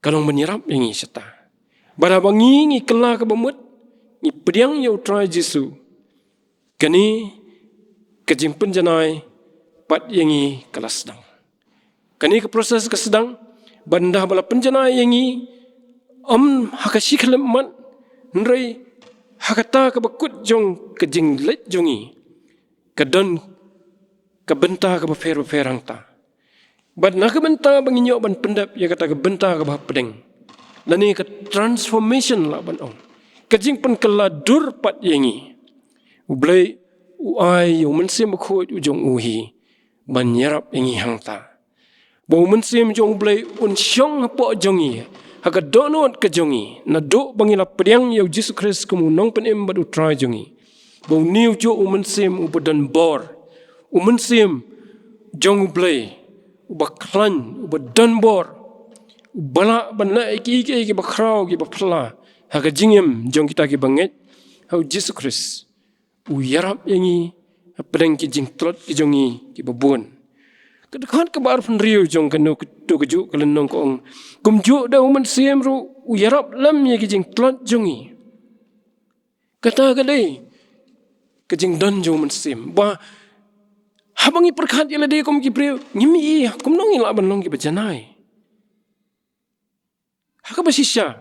ka long ban ïarap ïa ngi shata. Bad haba ngi, ngi kylla kaba mut, ngi pdiang ïa U Trai Jisu, kane ka jingpynjanai pat ïa ngi ka la sdang. Kane ka process ka sdang, bad ynda ba la pynjanai ïa ngi, ym ha ka shi khyllipmat, hynrei ha kata kaba kut jong ka jingleit jong ngi, ka don ka bynta kaba pher bapher hangta. Bad na ka bynta ba ngin ïoh ban pyndep ïa kata ka bynta kaba hapdeng, lane ka transformation lah ban ong, ka jingpynkylla dur pat ïa ngi, U Blei u ai ïa U Mynsiem Bakhuid u jong u hi ban ïarap ïa ngi hangta. Ba U Mynsiem jong U Blei un shong hapoh jong ngi, ha ka dohnud ka jong ngi, naduh ba ngi la pdiang ïa U Jisu Khrist kum U Nongpynim bad U Trai jong ngi. Ba une u juh U Mynsiem uba don bor, U Mynsiem jong U Blei uba khlaiñ, uba don bor, uba lah ban leh ïa kiei kiei kiba khraw kiba phylla ha ka jingim jong kita kiba ngeit ha U Jisu Khrist, u ïarap ïa ngi hapdeng ki jingtlot ki jong ngi kiba bun. Ka dkhot kaba arphew hynriew jong kano kato kajuh ka lynnong ka ong, kumjuh da U Mynsiem ruh u ïarap lem ïa ki jingtlot jong ngi. Kata ka dei ka jingdon jong U Mynsiem, ba haba ngi pyrkhat ïa lade kum ki briew, ngim i kumno ngi lah ban long kiba janai. Ha kaba shisha,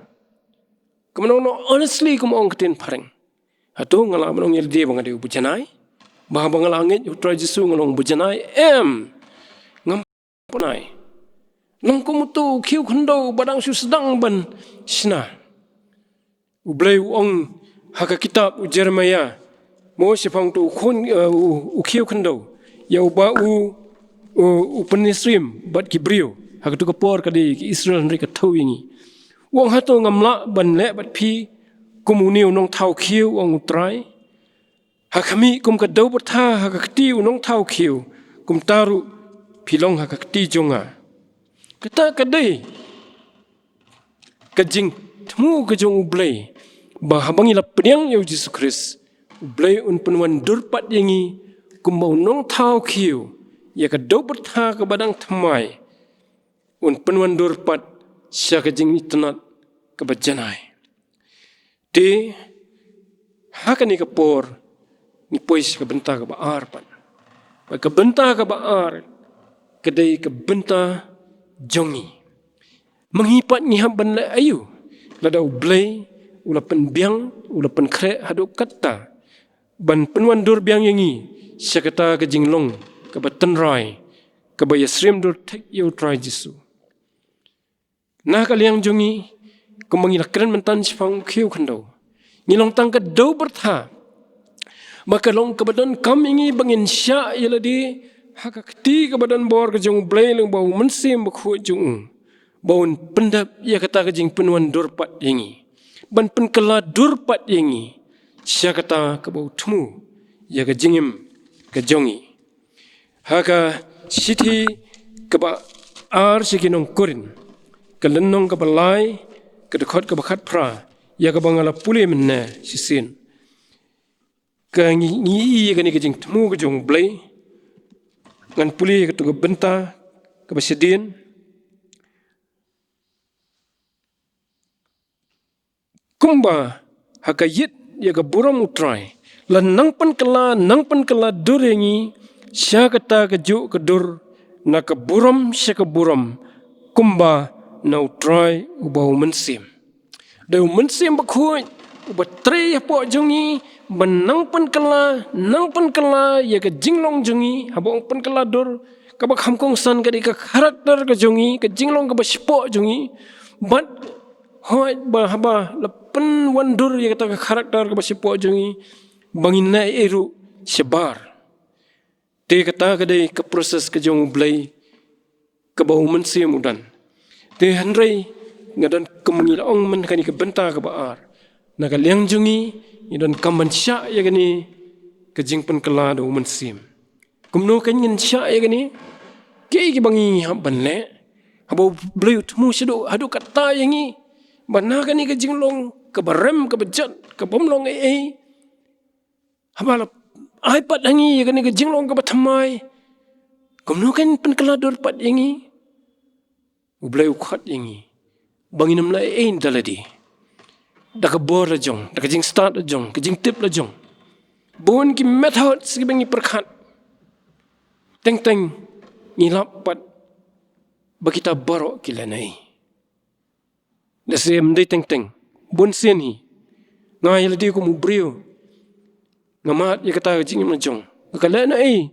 kumno, no, honestly, kum ong ktien phareng, hato nga lah ban ong ïa lade ba nga dei uba janai? Ba haba nga la ngeit ha U Trai Jisu nga long uba janai? Em. Ngam pynai. Long kum uto u khiew khyndew ba dang shu sdang ban shna. U Blei u ong ha ka kitab u Jeremaïah, mo, shaphang uto u khun, eh, u, u khiew khyndew ïa uba u, u, u pynïasyriem bad ki briew. Ha kato ka por ka dei ki Israel, hynrei ka thew ïa ngi. U ong, hato ngam lah ban leh bad phi kum une u nongthaw khiew, u ong U Trai? Ha khmih kum ka dew pyrtha ha ka kti u nongthaw khiew, kumta ruh phi long ha ka kti jong nga. Kata ka dei ka jingthmu ka jong U Blei, ba haba ngi la pdiang ïa U Jisu Khrist, U Blei un pynwandur pat ïa ngi kumba u nongthaw khiew ïa ka dew pyrtha kaba dang thymmai, un pynwandur pat sha ka jingitynnad kaba janai. Te ha kane ka por ngi poi sha ka bynta kaba ar pat. Bad ka bynta kaba ar ka dei ka bynta jong ngi. Ma ngi pat ngi hap ban leh aïu lada U Blei u la pynbiang, u la pynkhreh haduh katta ban pynwandur biang ïa ngi sha kata ka jinglong kaba tynrai, kaba ïasyriem dur thik ïa U Trai Jisu? Na ka liang jong ngi, kumba ngi la kren mynta shaphang u khiew khyndew, ngi long tang ka dew pyrtha. Ba ka long kaba donkam ïa ngi ba ngin shah ïa lade ha ka kti kaba don bor ka jong U Blei lyngba U Mynsiem Bakhuid jong u, ba un pyndep ïa kata ka jingpynwandur pat ïa ngi, ban pynkylla dur pat ïa ngi sha kata kaba u thmu ïa ka jingim ka jong ngi. Ha ka shithi kaba ar sha ki nong Korinth, ka lynnong kaba lai, ka dkhot kaba khatphra, ïa kaba nga la pule mynne shisien. Ka ngi, ngi ïohi ïa kane ka jingthmu ka jong U Blei. Ngan pule ïa kato ka bynta kaba shadien. Kumba ha ka ïit ïa ka burom U Trai la nang pynkylla, nang pynkylla dur ïa ngi sha kata kajuh ka dur, na ka burom sha ka burom, kumba na U Trai uba U Mynsiem. Dei U Mynsiem Bakhuid uba trei hapoh jong ngi, ba nang pynkylla, nang pynkylla ïa ka jinglong jong ngi, haba ong pynkylla dur, kaba kham kongsan ka dei ka character ka jong ngi, ka jinglong kaba shapoh jong ngi. Bad hooid, ba haba la pynwandur ïa kata ka character kaba shapoh jong ngi, ba ngin leh ei ei ruh shabar. Te kata ka dei ka process ka jong U Blei kaba U Mynsiem u don. Te hynrei nga donkam, ngi la ong mynta kane ka bynta kaba ar, na ka liang jong ngi, ngi donkam ban shah ïa kane ka jingpynkylla da U Mynsiem. Kumno kan ngin shah ïa kane? Kiei kiba ngi hap ban leh haba U Blei u thmu shaduh haduh katta ïa ngi, ba na kane ka jinglong kaba rem, kaba jot, ka bym long ei ei, haba la ai pat ha ngi ïa kane ka jinglong kaba thymmai, kumno kan pynkylla dur pat ïa ngi? U Blei u khot ïa ngi ba ngin ym leh ei ei da lade, da ka bor la jong, da ka jingstad la jong, ka jingtip la jong. Bun ki methods kiba ngi pyrkhat, teng teng ngi lap pat ba kita baroh ki lehnoh. Lehse ym dei teng teng, bun sien hi. Nga ïa lade kum u briew, nga mad ïa kata ka jingim la jong, ka lehnoh ei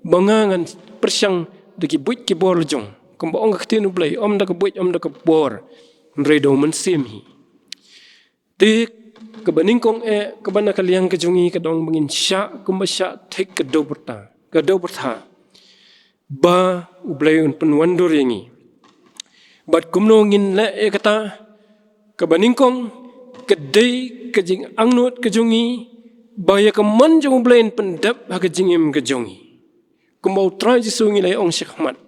ba nga ngan pyrshang da ki buit ki bor la jong. Kumba ong ka ktien U Blei, ym da ka buit, ym da ka bor, hynrei da U Mynsiem hi. Te kaba nyngkong eh, kaba na ka liang ka jong ngi, ka dei ba ngin shah kumba shah thik ka dew pyrtha, ka dew pyrtha, ba U Blei un pynwandur ïa ngi. Bad kumno ngin leh ïa kata? Kaba nyngkong, ka dei ka jingangnud ka jong ngi ba ïa ka mon jong U Blei un pyndep ha ka jingim ka jong ngi. Kumba U Trai Jisu, ngi la ong shakhmat,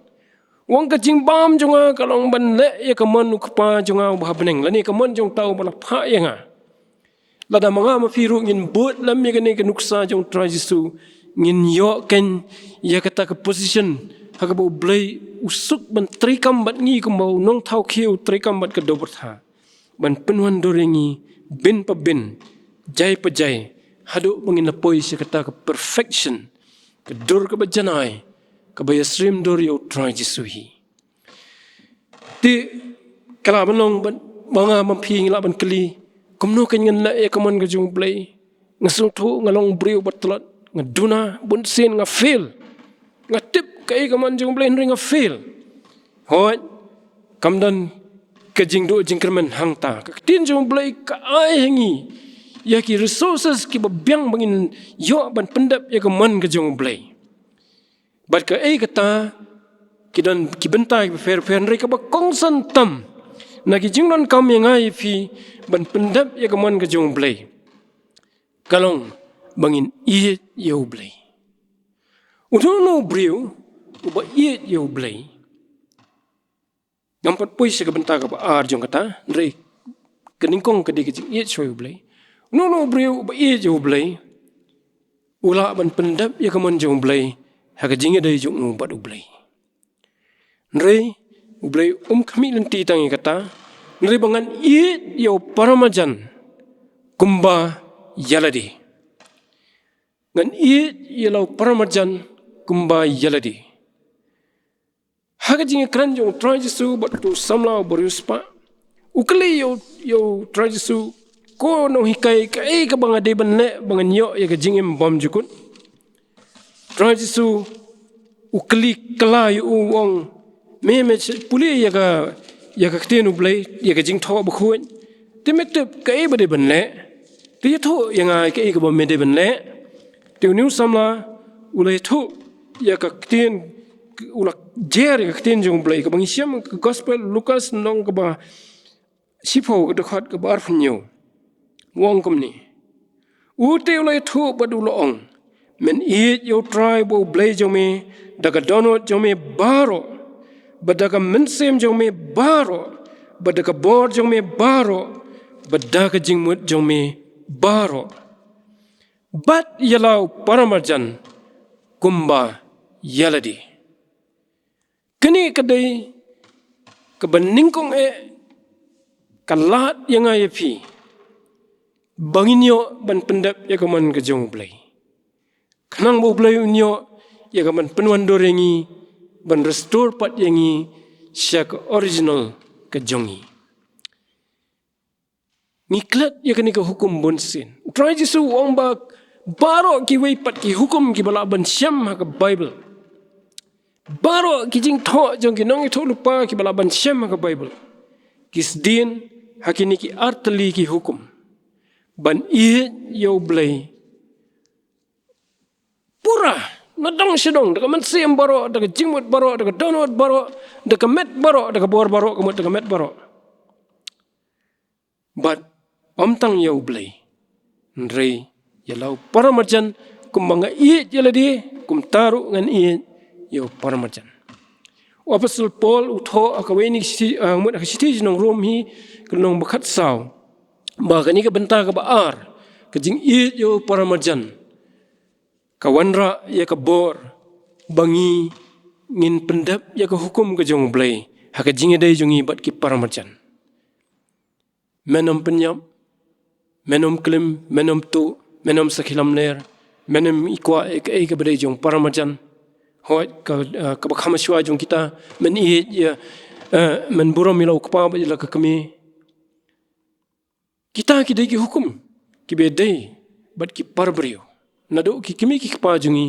u ong, ka jingbam jong nga ka long ban leh ïa ka mon U Kpa jong nga uba ha bneng, lane ka mon jong uta uba la phah ïa nga. Lada ma nga ma phi ruh ngin bud lem ïa kane ka nuksa jong U Trai Jisu, ngin ïoh keiñ ïa kata ka position ha kaba U Blei u suk ban treikam bad ngi kumba u nongthaw khiew u treikam bad ka dew pyrtha, ban pynwandur ïa ngi bynta bynta, jai pa jai, haduh ba ngin la poi sha kata ka perfection, ka dur kaba janai, kaba ïasyriem dur ïa U Trai Jisu hi. Te ka lah ban long ba, ma nga ma phi ngi lah ban kylli, kumno keiñ ngan leh ïa ka mon ka jong U Blei? Nga sngewthuh nga long briew ba tlot, nga duna bun sien, nga fail. Nga tip kaei ka mon jong U Blei hynrei nga fail. Hooid, kam don ka jingduh jingkyrmen hangta. Ka ktien jong U Blei ka ai ha ngi ïa ki resources kiba biang ba ngin ïoh ban pyndep ïa ka mon ka jong U Blei. Bad kaei kata, ki don ki bynta kiba pher pher, hynrei kaba kongsan tam na ki jingdonkam ïa nga ïa phi ban pyndep ïa ka mon ka jong U Blei, ka long ba ngin ïeit ïa U Blei. Uno uno u briew uba ïeit ïa U Blei, ngam pat poi sha ka bynta kaba ar jong kata, hynrei ka nyngkong ka dei ka jingïeit shuwa ïa U Blei. Uno uno u briew uba ïeit ïa U Blei u lah ban pyndep ïa ka mon jong U Blei ha ka jingïadei jong u bad U Blei. Hynrei U Blei um khmih lynti tang ïa kata, hynrei ba ngan ïeit ïa u paramarjan kumba ïa lade. Ngan ïeit ïa la u paramarjan kumba ïa lade. Ha ka jingïakren jong U Trai Jisu bad utu u samla uba riewspah, u kylli ïa u, ïa U Trai Jisu, ko nonghikai, kaei kaba nga dei ban leh ba ngan ïoh ïa ka jingim bymjukut? U Trai Jisu u kylli kylla ïa u, u ong, me, me shait pule ïa ka, ïa ka ktien U Blei, ïa ka jingthoh bakhuid. Te me tip kaei ba dei ban leh? Te ïathuh ïa nga kaei kaba me dei ban leh. Te une u samla u la ïathuh ïa ka ktien, u la jer ïa ka ktien jong U Blei kaba ngi shem ka gospel Lukas lynnong kaba shiphew, ka dkhot kaba arphew hynñiew. U ong kumne: U te u la ïathuh bad u la ong, men ïeit ïa U Trai uba U Blei jong me da ka dohnud jong me baroh, bad da ka mynsiem jong me baroh, bad da ka bor jong me baroh, bad da ka jingmut jong me baroh, bad ïa la u paramarjan kumba ïa lade. Kane ka dei kaba nyngkong eh ka lad ïa nga ïa phi ba ngin ïoh ban pyndep ïa ka mon ka jong U Blei, khnang ba U Blei un ïoh ïa ka ban pynwandur ïa ngi, ban restore pat ïa ngi sha ka original ka jong ngi. Ngi klet ïa kane ka hukum bunsien. U Trai Jisu u ong ba baroh kiwei pat ki hukum kiba lah ban shem ha ka Baibl, baroh ki jingthoh jong ki nongïathuhlypa kiba lah ban shem ha ka Baibl, ki sdien ha kine ki artylli ki hukum: ban ïeit ïa U Blei pura, na dong sha dong, da ka mynsiem baroh, da ka jingmut baroh, da ka dohnud baroh, da ka met baroh, da ka bor baroh, ka mut da ka met baroh. Bad ym tang ïa U Blei, hynrei ïa la u paramarjan, kumba nga ïeit ïa lade, kumta ruh ngan ïeit ïa u paramarjan. U Apostol Paul u thoh ha kawei na ki shithi, ah, mut ha ka shithi sha ki nong Rom hi, ka lynnong ba khatsaw, ba kane ka bynta kaba ar, ka jingïeit ïa u paramarjan, ka wanrah ïa ka bor ba ngi, ngin pyndep ïa ka hukum ka jong U Blei ha ka jingïadei jong ngi bad ki paramarjan. Men ym pynïap, men ym klim, men ym tuh, men ym sakhi lamler, men ym kwah ïa kaei kaba dei jong paramarjan. Hooid, ka, eh, kaba kham shuwa jong kita, men ïeit ïa, eh, men burom ïa la u kpa bad ïa la ka kmie. Kita ki dei ki hukum kiba dei bad ki parabriew, naduh ki kmie ki kpa jong ngi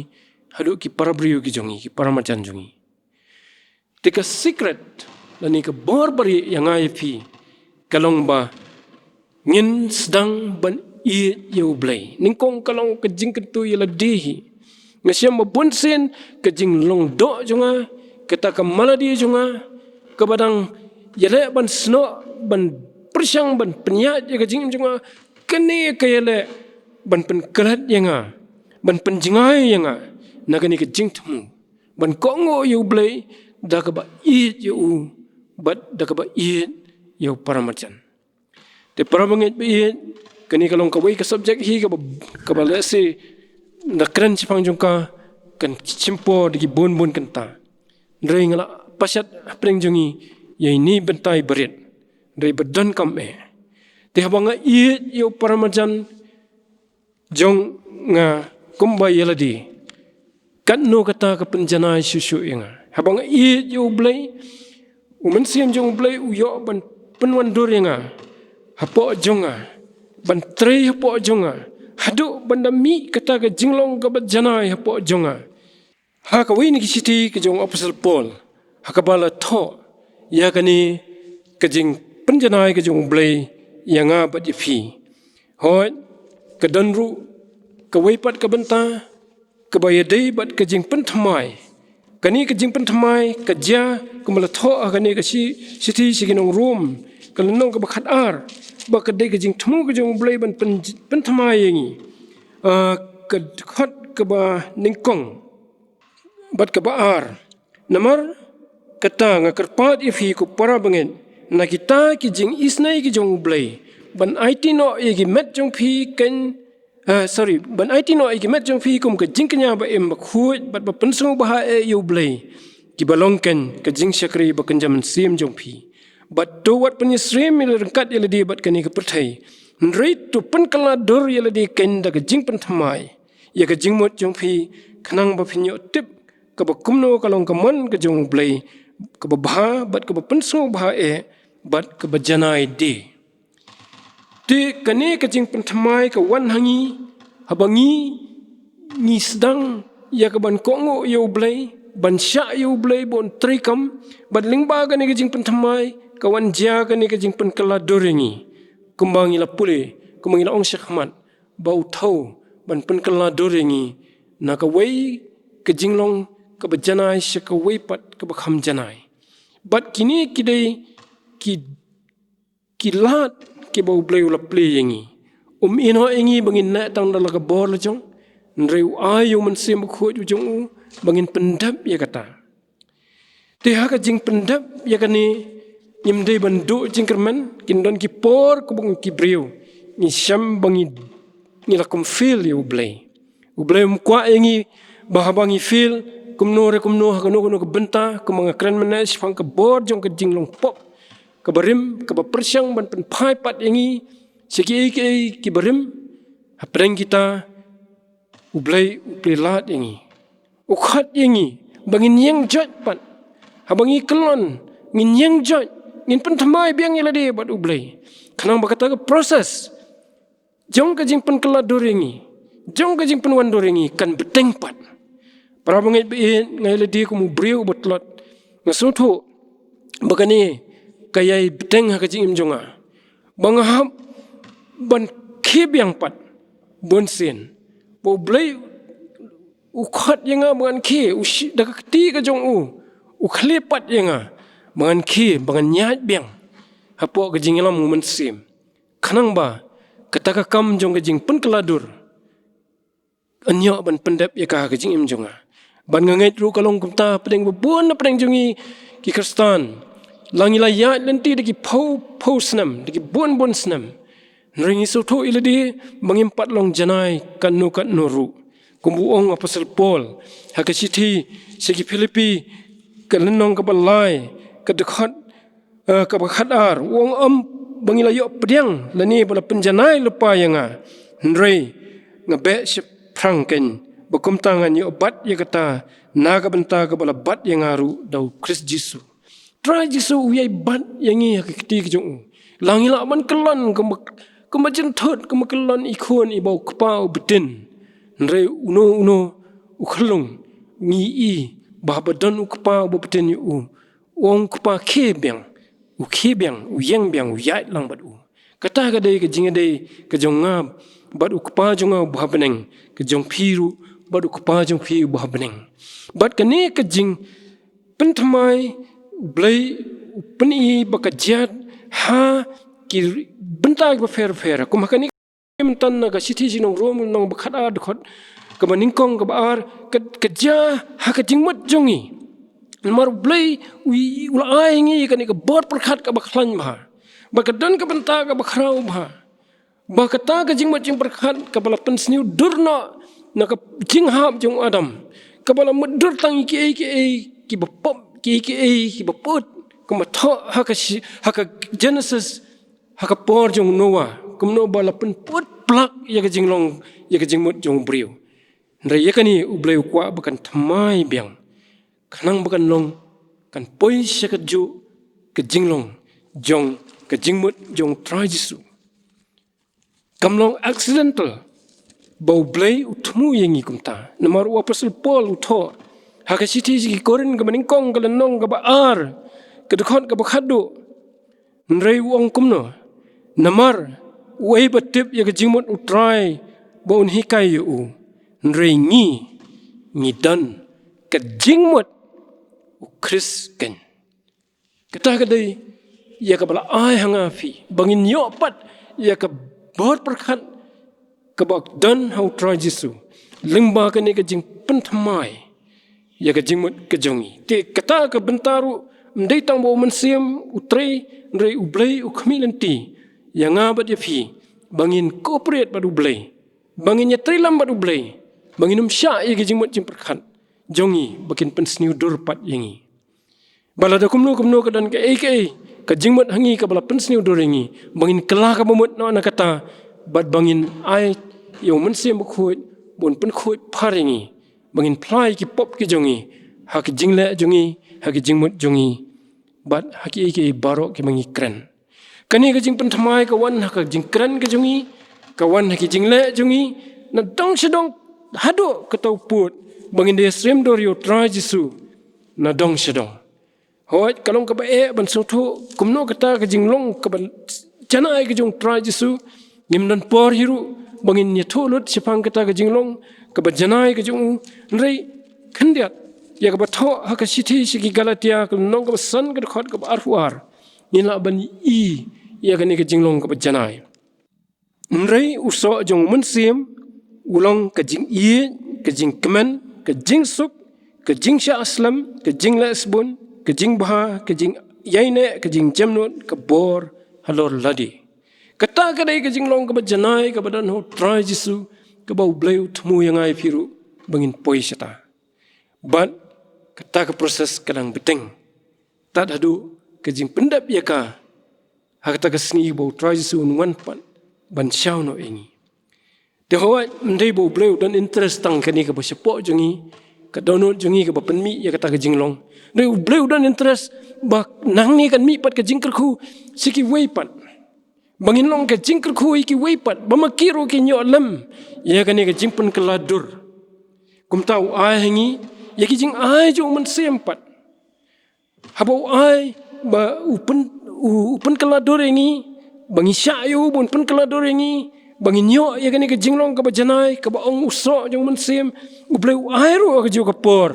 haduh ki parabriew ki jong ngi, ki paramarjan jong ngi. Te ka secret lane ka bor barieh ïa nga ïa phi ka long ba ngin sdang ban ïeit ïa U Blei. Nyngkong ka long ka jingkyntu ïa lade hi. Nga shem ba bunsien ka jinglong doh jong nga, kata ka malady jong nga, kaba dang ïaleh ban snoh, ban pyrshang, ban pynïaid ïa ka jingim jong nga, kane ka ïaleh ban pynklet ïa nga, ban pynjngai ïa nga na kane ka jingthmu ban kohnguh ïa U Blei da kaba ïeit ïa u bad da kaba ïeit ïa u paramarjan. Te parabangeit ba ïeit, kane ka long kawei ka subject hi kaba, kaba lehse da kren shaphang jong ka kan shim por da ki bun bun kynta. Hynrei nga la pashat hapdeng jong ngi ïa ine i bynta iba rit, hynrei ba donkam eh. Te haba nga ïeit ïa u paramarjan jong nga kumba ïa lade, katno kata ka pynjanai shuh shuh ïa nga. Haba nga ïeit ïa U Blei, u Mynsiem jong U Blei u ïoh ban pynwandur ïa nga hapoh jong nga, ban trei hapoh jong nga, haduh ban da mih kata ka jinglong kaba janai hapoh jong nga. Ha kawei na ki shithi ka jong u Apostol Paul, ha kaba la thoh ïa kane ka jingpynjanai ka jong U Blei ïa nga bad ïa phi. Hooid, ka don ruh kawei pat ka bynta kaba ïadei bad ka jingpynthymmai. Kane ka jingpynthymmai ka jia kumba la thoh ha kane ka shi-, shithi sha ki nong Rom, ka lynnong kaba khatar, ba ka dei ka jingthmu ka jong U Blei ban pyn-, pynthymmai ïa ngi. Ah, ka dkhot kaba nyngkong bad kaba ar. Namar kata nga kyrpad ïa phi ko para bangeit, na kita ki jingisynei ki jong U Blei, ban aiti noh ïa ki met jong phi kein, ah, sorry, ban aiti noh ïa ki met jong phi kum ka jingkñia ba im ba khuid bad ba pynsngewbha eh ïa U Blei, kiba long kein ka jingshakri ba kynja mynsiem jong phi. Bad to wat pynïasyriem ïa la ryngkat ïa lade bad kane ka pyrthei. Hynrei to pynkylla dur ïa lade kein da ka jingpynthymmai ïa ka jingmut jong phi, khnang ba phin ïoh tip kaba kumno ka long ka mon ka jong U Blei, kaba bha bad kaba pynsngewbha eh bad kaba janai de. Te kane ka jingpynthymmai ka wan ha ngi haba ngi, ngi sdang ïa ka ban kohnguh ïa U Blei, ban shah ïa U Blei ba un treikam, bad lyngba kane ka jingpynthymmai ka wan jia kane ka jingpynkylla dur ïa ngi. Kumba ngi la pule, kumba ngi la ong shakhmat, ba u thew ban pynkylla dur ïa ngi na kawei ka jinglong kaba janai sha kawei pat kaba kham janai. Bad kine ki dei ki, ki lad kiba U Blei u la plie ïa ngi. Um ïehnoh ïa ngi ba ngin neh tang da la ka bor la jong, hynrei u ai ïa U Mynsiem Bakhuid u jong u ba ngin pyndep ïa kata. Te ha ka jingpyndep ïa kane, ngim dei ban duh jingkyrmen. Kin don ki por kumba ngi ki briew ngi shem ba ngi, ngi la kum fail ïa U Blei. U Blei um kwah ïa ngi ba haba ngi fail kumno re kumno ha kano kano ka bynta, kumba nga kren mynne shaphang ka bor jong ka jinglong pop kaba rim, kaba pyrshang ban pynphai pat ïa ngi sha kiei kiei kiba rim. Hapdeng kita U Blei u plie lad ïa ngi. U khot ïa ngi ba ngin ïeng joit pat. Haba ngi kyllon, ngin ïeng joit, ngin pynthymmai biang ïa lade bad U Blei, khnang ba kata ka process jong ka jingpynkylla dur ïa ngi, jong ka jingpynwan dur ïa ngi kan bteng pat. Para bangeit ba ïeit, nga ïa lade kum u briew uba tlot, nga sngewthuh ba kane ka ïai bteng ha ka jingim jong nga, ba nga hap ban khie biang pat bunsien. Ba U Blei u khot ïa nga ba ngan khie, u shi-, da ka kti ka jong u, u khleh pat ïa nga ba ngan khie, ba ngan ïaid biang hapoh ka jingïalam U Mynsiem, khnang ba kata ka kam jong ka jingpynkylla dur yn ïoh ban pyndep ïa ka ha ka jingim jong nga. Bad nga ngeit ruh ka long kumta hapdeng ba bun na pdeng jong ngi ki Khristan. La ngi la ïaid lynti da ki phew phew snem, da ki bun bun snem, hynrei ngi sngewthuh ïa lade ba ngim pat long janai katno katno ruh. Kumba u ong u Apostol Paul ha ka shithi sha ki Philippi, ka lynnong kaba lai, ka dkhot eh, kaba khatar, u ong, ym ba ngi la ïoh pdiang lane ba la pynjanai lypa ïa nga, hynrei nga beh shaphrang kein, ba kumta ngan ïoh bat ïa kata na ka bynta kaba la bat ïa nga ruh da U Khrist Jisu. Trai Jisu u ïai bat ïa ngi ha ka kti ka jong u. La ngi lah ban kyllon kumba, kumba jynthut, kumba kyllon i khun iba u kpa u btin. Hynrei uno uno u khyllung, ngi i ba haba don u kpa uba btin ïa u, u ong, Kpa, khie biang. U khie biang, u ïeng biang, u ïaid lang bad u. Kata ka dei ka jingïadei ka jong nga bad u Kpa jong nga uba ha bneng, ka jong phi ruh bad u Kpa jong phi uba ha bneng. Bad kane ka jingpynthymmai U Blei u pyni ba ka jia ha ki bynta kiba pher pher. Kum ha kane mynta na ka shithi sha ki nong Rom, lynnong ba khatar, dkhot kaba nyngkong, kaba ar, ka, ka jia ha ka jingmut jong ngi. Namar U Blei u, u la ai ïa ngi kane ka bor pyrkhat kaba khlaiñ bha, ba ka don ka bynta kaba khraw bha, ba kata ka jingmut jingpyrkhat kaba la pynsniew dur noh na ka jinghap jong u Adam, kaba la mutdur tang ïa kiei kiei kiba pop, kiei kiei kiba put, kumba thoh ha ka shi-, ha ka Genesis, ha ka por jong u Noah, kumno ba la pynput plak ïa ka jinglong, ïa ka jingmut jong u briew. Hynrei ïa kane U Blei u kwah ba kan thymmai biang, khnang ba kan long, kan poi sha kajuh ka jinglong jong ka jingmut jong Trai Jisu. Kam long accidental ba U Blei u thmu ïa ngi kumta. Namar u Apostol Paul u thoh ha ka shithi sha ki Korinth kaba nyngkong, ka lynnong kaba ar, ka dkhot kaba khatduh. Hynrei u ong kumno? Namar uei ba tip ïa ka jingmut U Trai ba un hikai ïa u? Hynrei ngi, ngi don ka jingmut U Khrist keiñ. Kata ka dei ïa kaba la ai ha nga phi, ba ngin ïoh pat ïa ka bor pyrkhat kaba don ha u Trai Jisu, lyngba kane ka jingpynthymmai ïa ka jingmut ka jong ngi. Te kata ka bynta ruh, ym dei tang ba u Mynsiem u trei, hynrei U Blei u khmih lynti ïa nga bad ïa phi, ba ngin cooperate bad U Blei, ba ngin ïatrei lem bad U Blei, ba ngin ym shah ïa ka jingmut jingpyrkhat jong ngi ba kin pynsniew dur pat ïa ngi. Ba lada kumno kumno ka don kaei kaei ka jingmut ha ngi kaba la pynsniew dur ïa ngi, ba ngin kylla kaba mut noh na kata, bad ba ngin ai ïa u Mynsiem Bakhuid ba un pynkhuid phar ïa ngi, ba ngin phla ïa ki pop ki jong ngi ha ki jingleh jong ngi, ha ki jingmut jong ngi, bad ha kiei kiei baroh kiba ngi kren. Kane ka jingpynthymmai ka wan ha ka jingkren ka jong ngi, ka wan ha ki jingleh jong ngi, na dong sha dong, haduh kato pud ba ngin da ïasyriem dur ïa u Trai Jisu na dong sha dong. Hooid, ka long kaba eh ban sngewthuh kumno kata ka jinglong kaba janai ka jong u Trai Jisu. Ngim don por hi ruh ba ngin ïathuh lut shaphang kata ka jinglong kaba janai ka jong u. Hynrei khyndiat, ïa kaba thoh ha ka shithi sha ki Galatia, ka lynnong kaba san, ka dkhot kaba arphew ar, ngin lah ban i ïa kane ka jinglong kaba janai. Hynrei u soh jong u Mynsiem u long ka jingïeit, ka jingkmen, ka jingsuk, ka jingshah slem, ka jingleh sbun, ka jingbha, ka jingïaineh, ka jingjemnud, ka bor halor lade. Kata ka dei ka jinglong kaba janai kaba don ha u Trai Jisu, kaba U Blei u thmu ïa nga ïa phi ruh ba ngin poi shata. Bad kata ka process ka dang bteng tad haduh ka jingpyndep ïa ka ha kata ka sngi ba u Trai Jisu un wan pat ban shaw noh ïa ngi. Te hooid, ym dei ba U Blei u don interest tang kane kaba shapoh jong ngi, ka dohnud jong ngi kaba pynmih ïa kata ka jinglong. Hynrei U Blei u don interest ba nangne kan mih pat ka jingkyrkhu sha kiwei pat, ba ngin long ka jingkyrkhu ïa kiwei pat, ba ma ki ruh kin ïoh lem ïa kane ka jingpynkylla dur. Kumta u ai ha ngi ïa ki jingai jong u Mynsiem pat. Haba u ai ba u pyn, u, u pynkylla dur ïa ngi, ba ngi shah ïa u ba un pynkylla dur ïa ngi, ba ngin ïoh ïa kane ka jinglong kaba janai, kaba ong u soh jong u Mynsiem, U Blei u ai ruh ha kajuh ka por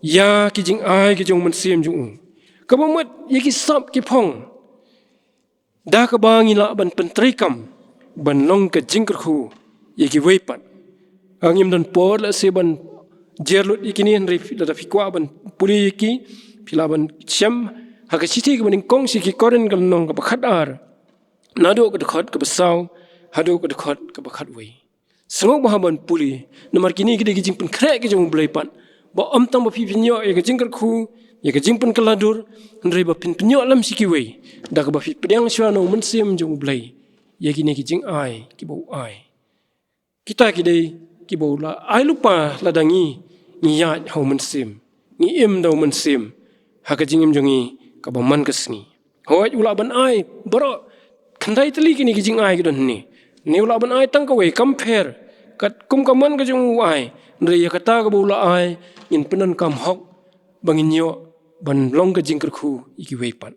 ïa ki jingai ki jong u Mynsiem jong u, kaba mut ïa ki sap ki phong. Da kaba ngi lah ban pyntreikam ban long ka jingkyrkhu ïa kiwei pat. Ngim don por lehse ban jer lut ïa kine, hynrei lada phi kwah ban pule ïa ki, phi lah ban shem ha ka shithi kaba nyngkong sha ki Korinth, ka lynnong kaba khatar, naduh ka dkhot kaba saw haduh ka dkhot kaba khatwei. Sngewbha ban pule, namar kine ki dei ki jingpynkhreh ki jong U Blei pat, ba ym tang ba phi phin ïoh ïa ka jingkyrkhu, ïa ka jingpynkylla dur, hynrei ba phin pynïoh lem sha kiwei da kaba phi pdiang shuwa na u Mynsiem jong U Blei ïa kine ki jingai kiba u ai. Kita ki dei kiba u la ai lypa lada ngi, ngi ïaid ha u Mynsiem, ngi im da u Mynsiem ha ka jingim jong ngi kaba man ka sngi. Hooid, u lah ban ai baroh khyndai tylli kine ki jingai ki don hangne. Une u lah ban ai tang kawei, kam pher, katkum ka mon ka jong u ai. Hynrei ïa kata kaba u la ai ngin pyndonkam hok ba ngin ïoh ban long ka jingkyrkhu ïa kiwei pat.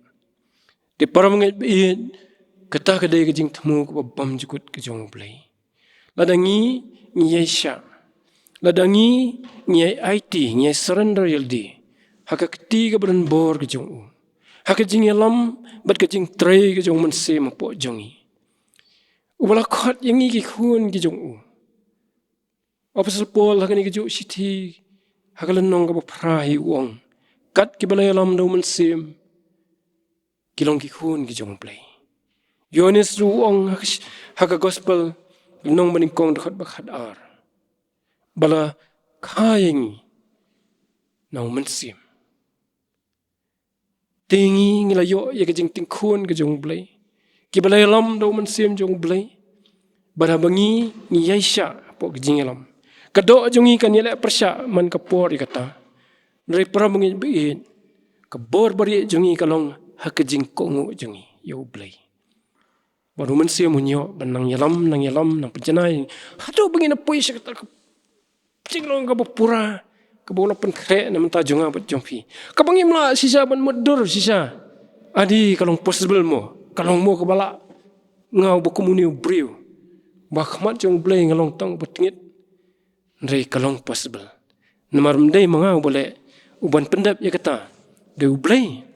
Te para bangeit ba ïeit, kata ka dei ka jingthmu kaba bymjukut ka jong U Blei. Lada ngi, ngi ïaishah, lada ngi, ngi ïai aiti, ngi ïai surrender ïalade ha ka kti kaba don bor ka jong u, ha ka jingïalam bad ka jingtrei ka jong u Mynsiem hapoh jong ngi, uba la khot ïa ngi ki khun ki jong u. Apostol Paul ha kane kajuh shithi, ha ka lynnong kaba phra hi u ong, kat kiba la ïalam da u Mynsiem ki long ki khun ki jong U Blei. Ïoannis ruh u ong ha ka sh-, ha ka Gospel, lynnong ba nyngkong, dkhot ba khatar, ba la kha ïa ngi na u Mynsiem. Te ngi, ngi la ïoh ïa ka jingting khun ka jong U Blei, kiba la ïalam da u Mynsiem jong U Blei. Bad haba ngi, ngi ïaishah hapoh ka jingïalam, ka doh jong ngi kan ïaleh pyrshah man ka por ïa kata. Hynrei para bangeit ba ïeit, ka bor barieh jong ngi ka long ha ka jingkohnguh jong ngi ïa U Blei. Bad u Mynsiem un ïoh ban nang ïalam, nang ïalam, nang pynjanai haduh ba ngin ïa poi sha kata ka jinglong kaba pura, kaba u la pynkhreh na bynta jong nga bad jong phi, kaba ngim lah shisha ban mutdur shisha. Adi, ka long possible mo? Ka long mo kaba lah? Nga uba kum une u briew, ba ha khmat jong U Blei nga long tang uba tngit. Hynrei ka long possible. Namar ym dei ma nga uba leh, uban pyndep ïa kata, dei U Blei.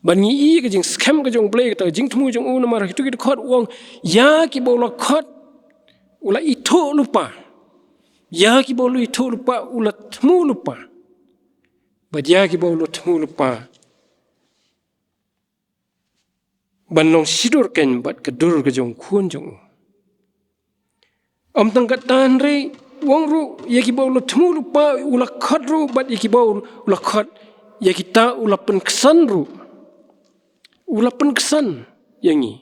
Ban ngi i ka jingskhem ka jong U Blei, kata ka jingthmu jong u, namar ha kito ki dkhot u ong, ïa kiba u la khot u la ithuh lypa. Ïa kiba u la ithuh lypa u la thmu lypa. Bad ïa kiba u la thmu lypa ban long shi dur keiñ bad ka dur ka jong u khun jong u. Ym tang katta hynrei, u ong ruh, ïa kiba u la thmu lypa u la khot ruh, bad ïa kiba u la khot, ïa kita u la pynksan ruh. U la pynksan ïa ngi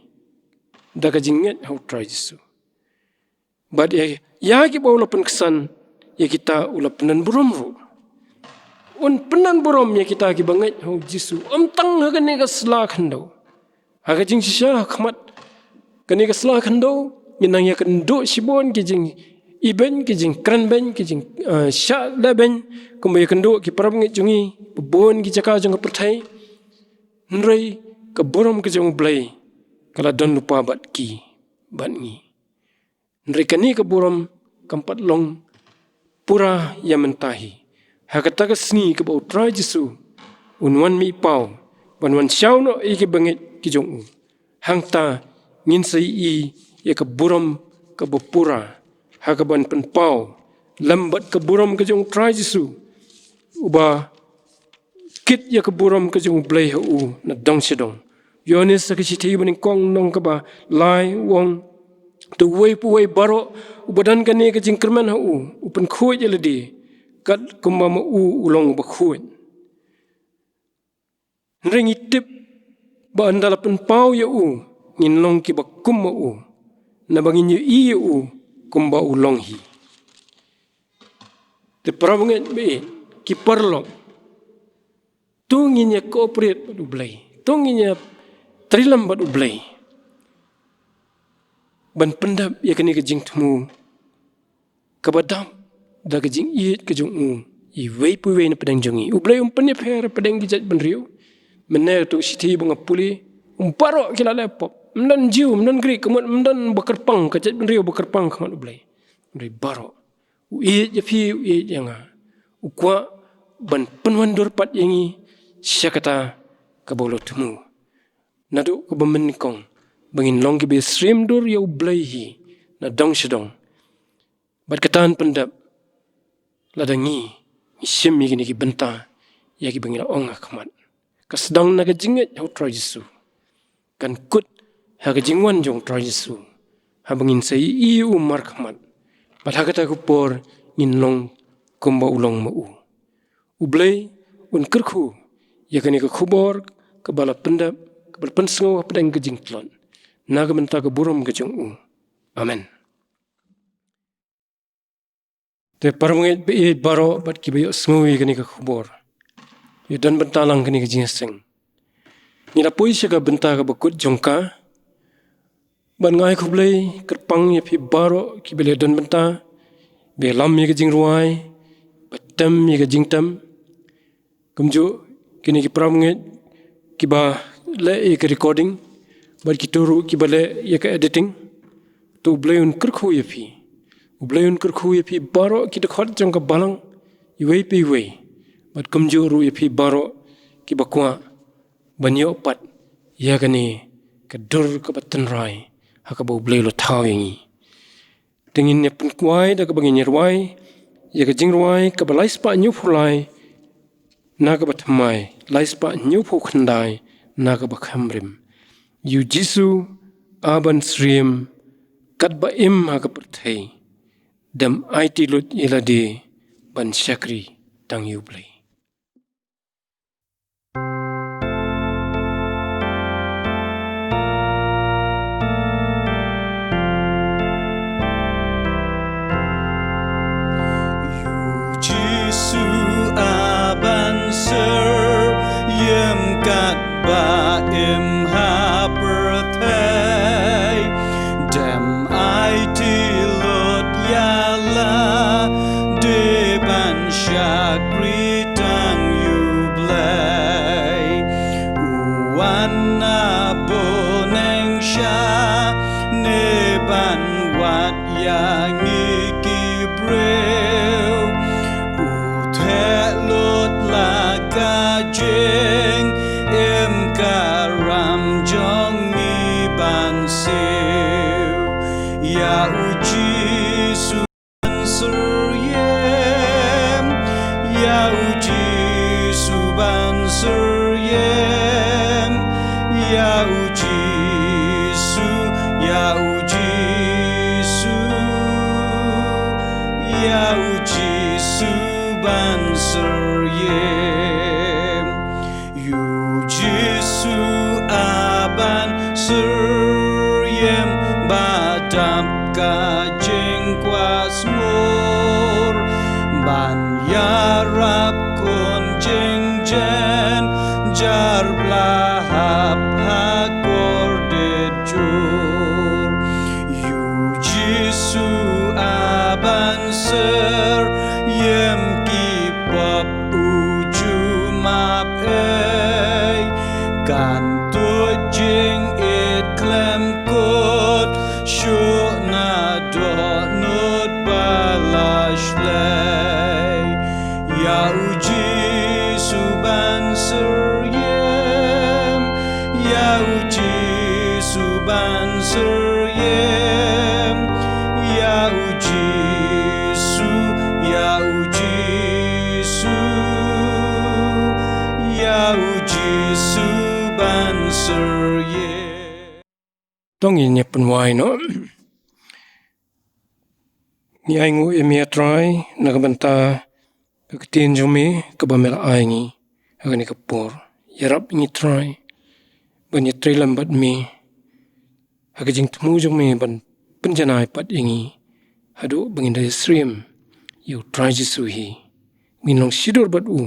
da ka jingngeit ha U Trai Jisu. Bad ïa, ïa kiba u la pynksan, ïa kita u la pyndonburom ruh. Un pyndonburom ïa kita kiba ngeit ha U Jisu. Ym tang ha kane ka sla khyndew. Ha ka jingshisha ha khmat kane ka sla khyndew, ngin nang ïakynduh shibun ki jingibeiñ, ki jingkrenbeiñ, ki jing, eh, shah lehbeiñ, kumba ïakynduh ki parabangeit jong ngi, bun ki jaka jong ka pyrthei. Hynrei ka burom ka jong U Blei ka la don lypa bad ki, bad ngi. Hynrei kane ka burom kam pat long pura ïa mynta hi. Ha kata ka sngi kaba U Trai Jisu un wan mih paw ban wan shaw noh ïa ki bangeit ki jong u, hangta ngin sa ïohi ïa ka burom kaba pura ha kaban pynpaw lem bad ka burom ka jong U Trai Jisu, uba kit ïa ka burom ka jong U Blei ha u na dong sha dong. Ïoannis ha ka shithi banyngkong lynnong kaba lai u ong, te uwei pa uwei baroh uba don kane ka jingkyrmen ha u, u pynkhuid ïa lade kat kumba ma u u long uba khuid. Hynrei ngi tip ba ynda la pynpaw ïa u, ngin long kiba kum ma u, naba ngin ïohi ïa u kumba u long hi. Te parabangeit ba ïeit, ki paralok, to ngin ïa cooperate bad U Blei, to ngin ïa trei lem bad U Blei ban pyndep ïa kane ka jingthmu kaba dap da ka jingïeit ka jong u iwei pa iwei na pdeng jong ngi. U Blei um pynïapher hapdeng ki jaitbynriew. Mynne to shithi ba nga pule, um, baroh ki la leh pop. Ym don Jiw, ym don Grik, ka mut ym don ba kyrpang, ka jaitbynriew ba kyrpang ha khmat U Blei. Hynrei baroh. U ïeit ïa phi, u ïeit ïa nga. U kwah ban pynwandur pat ïa ngi sha kata kaba u la thmu. Naduh kaba nyngkong, ba ngin long kiba ïasyriem dur ïa U Blei hi na dong sha dong. Bad kata yn pyndep lada ngi, ngi shim ïa kine ki bynta ïa kiba ngi la ong ha khmat. Ka sdang na ka jingngeit ha U Trai Jisu. Kan kut ha ka jingwan jong U Trai Jisu, haba ngin sa ïohi ïa u markhmat. Bad ha kata ka por ngin long kumba u long ma u. U Blei un kyrkhu ïa kane ka khubor kaba la pyndep, kaba la pynsngew hapdeng ka jingtlot, na ka bynta ka burom ka jong u. Amen. Te parabangeit ba ïeit baroh bad kiba ïohsngew ïa kane ka khubor, ïa don bynta lang kane ka jingïaseng. Ngi la poi sha ka bynta kaba kut jong ka. Bad nga ai khublei kyrpang ïa phi baroh kiba la don bynta, ba lam ïa ka jingrwai, ba tem ïa ka jingtem. Kumjuh kine ki parabangeit kiba leh ïa ka recording, bad kito ruh kiba leh ïa ka editing. To U Blei un kyrkhu ïa phi. U Blei un kyrkhu ïa phi baroh ki dkhot jong ka balang, iwei pa iwei. Bad kumjuh ruh ïa phi baroh kiba kwah ban ïoh pat ïa kane ka dur kaba tynrai ha kaba U Blei u la thaw ïa ngi. Te ngin ïa pynkwai da kaba ngin ïa rwai ïa ka jingrwai kaba lai spah hynñiewphew lai, na kaba thymmai lai spah hynñiewphew khyndai, na kaba kham rim. Ïa U Jisu, A ban syriem katba im ha ka pyrthei, dem aiti lut ïa lade ban shakri tang ïa U Blei. Ïa U Jisu, A ban syriem katba im ha pyrthei, dem aiti lut ïa lade ban shakri tang ïa U Blei. U wan na bneng shane ban wad ïa ngi ki briew. U theh lut la ka jingim ka Ban syriem, ïa u Jisu, ïa u Jisu, ïa u Jisu ban syriem. Ïa u Jisu a ban syriem, ba dap ka jingkwah sngewbha, ban ïarap khun jingjan, jar ba la hap ha kordit jur. Ïa u Jisu a ban syriem, ki pop u ju map ei, kan tuid jingit khlem kut, shuh na dohnud ba la shlei. Ïa u Jisu ban syriem, ïa u Jisu ban syriem, ïa u Jisu, ïa u Jisu, ïa u Jisu ban syriem. To ngin ïa pynwai noh. Ngi ainguh ïa me, A Trai, na ka bynta ka ktien jong me kaba me la ai ngi ha kane ka por. Ïarap ïa ngi, Trai, ban ïatrei lem bad me ha ka jingthmu jong me ban pynjanai pat ïa ngi haduh ba ngin da ïasyriem ïa u Trai Jisu hi. Ngin long shadien bad u,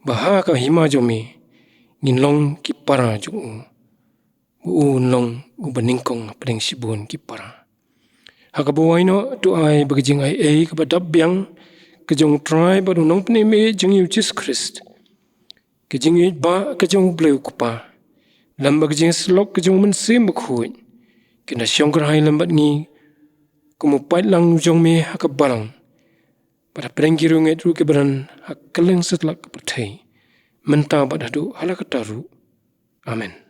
ba ha ka hima jong me ngin long ki para jong u, ba un long uba nyngkong hapdeng shibun ki para. Ha kaba wai noh, to ai ba ka jingaiei kaba dap biang ka jong u Trai bad u Nongpynim jong ngi u Jisu Khrist, ka jingïeit ba ka jong u Blei u Kpa, lem bad ka jingïasyllok ka jong u Mynsiem Bakhuid, kin da shong kyrhai lem bad ngi kum u paidlang jong me ha ka balang, bad hapdeng ki riewngeit ruh kiba don ha kylleng satlak ka pyrthei, mynta bad haduh hala katta ruh. Amen.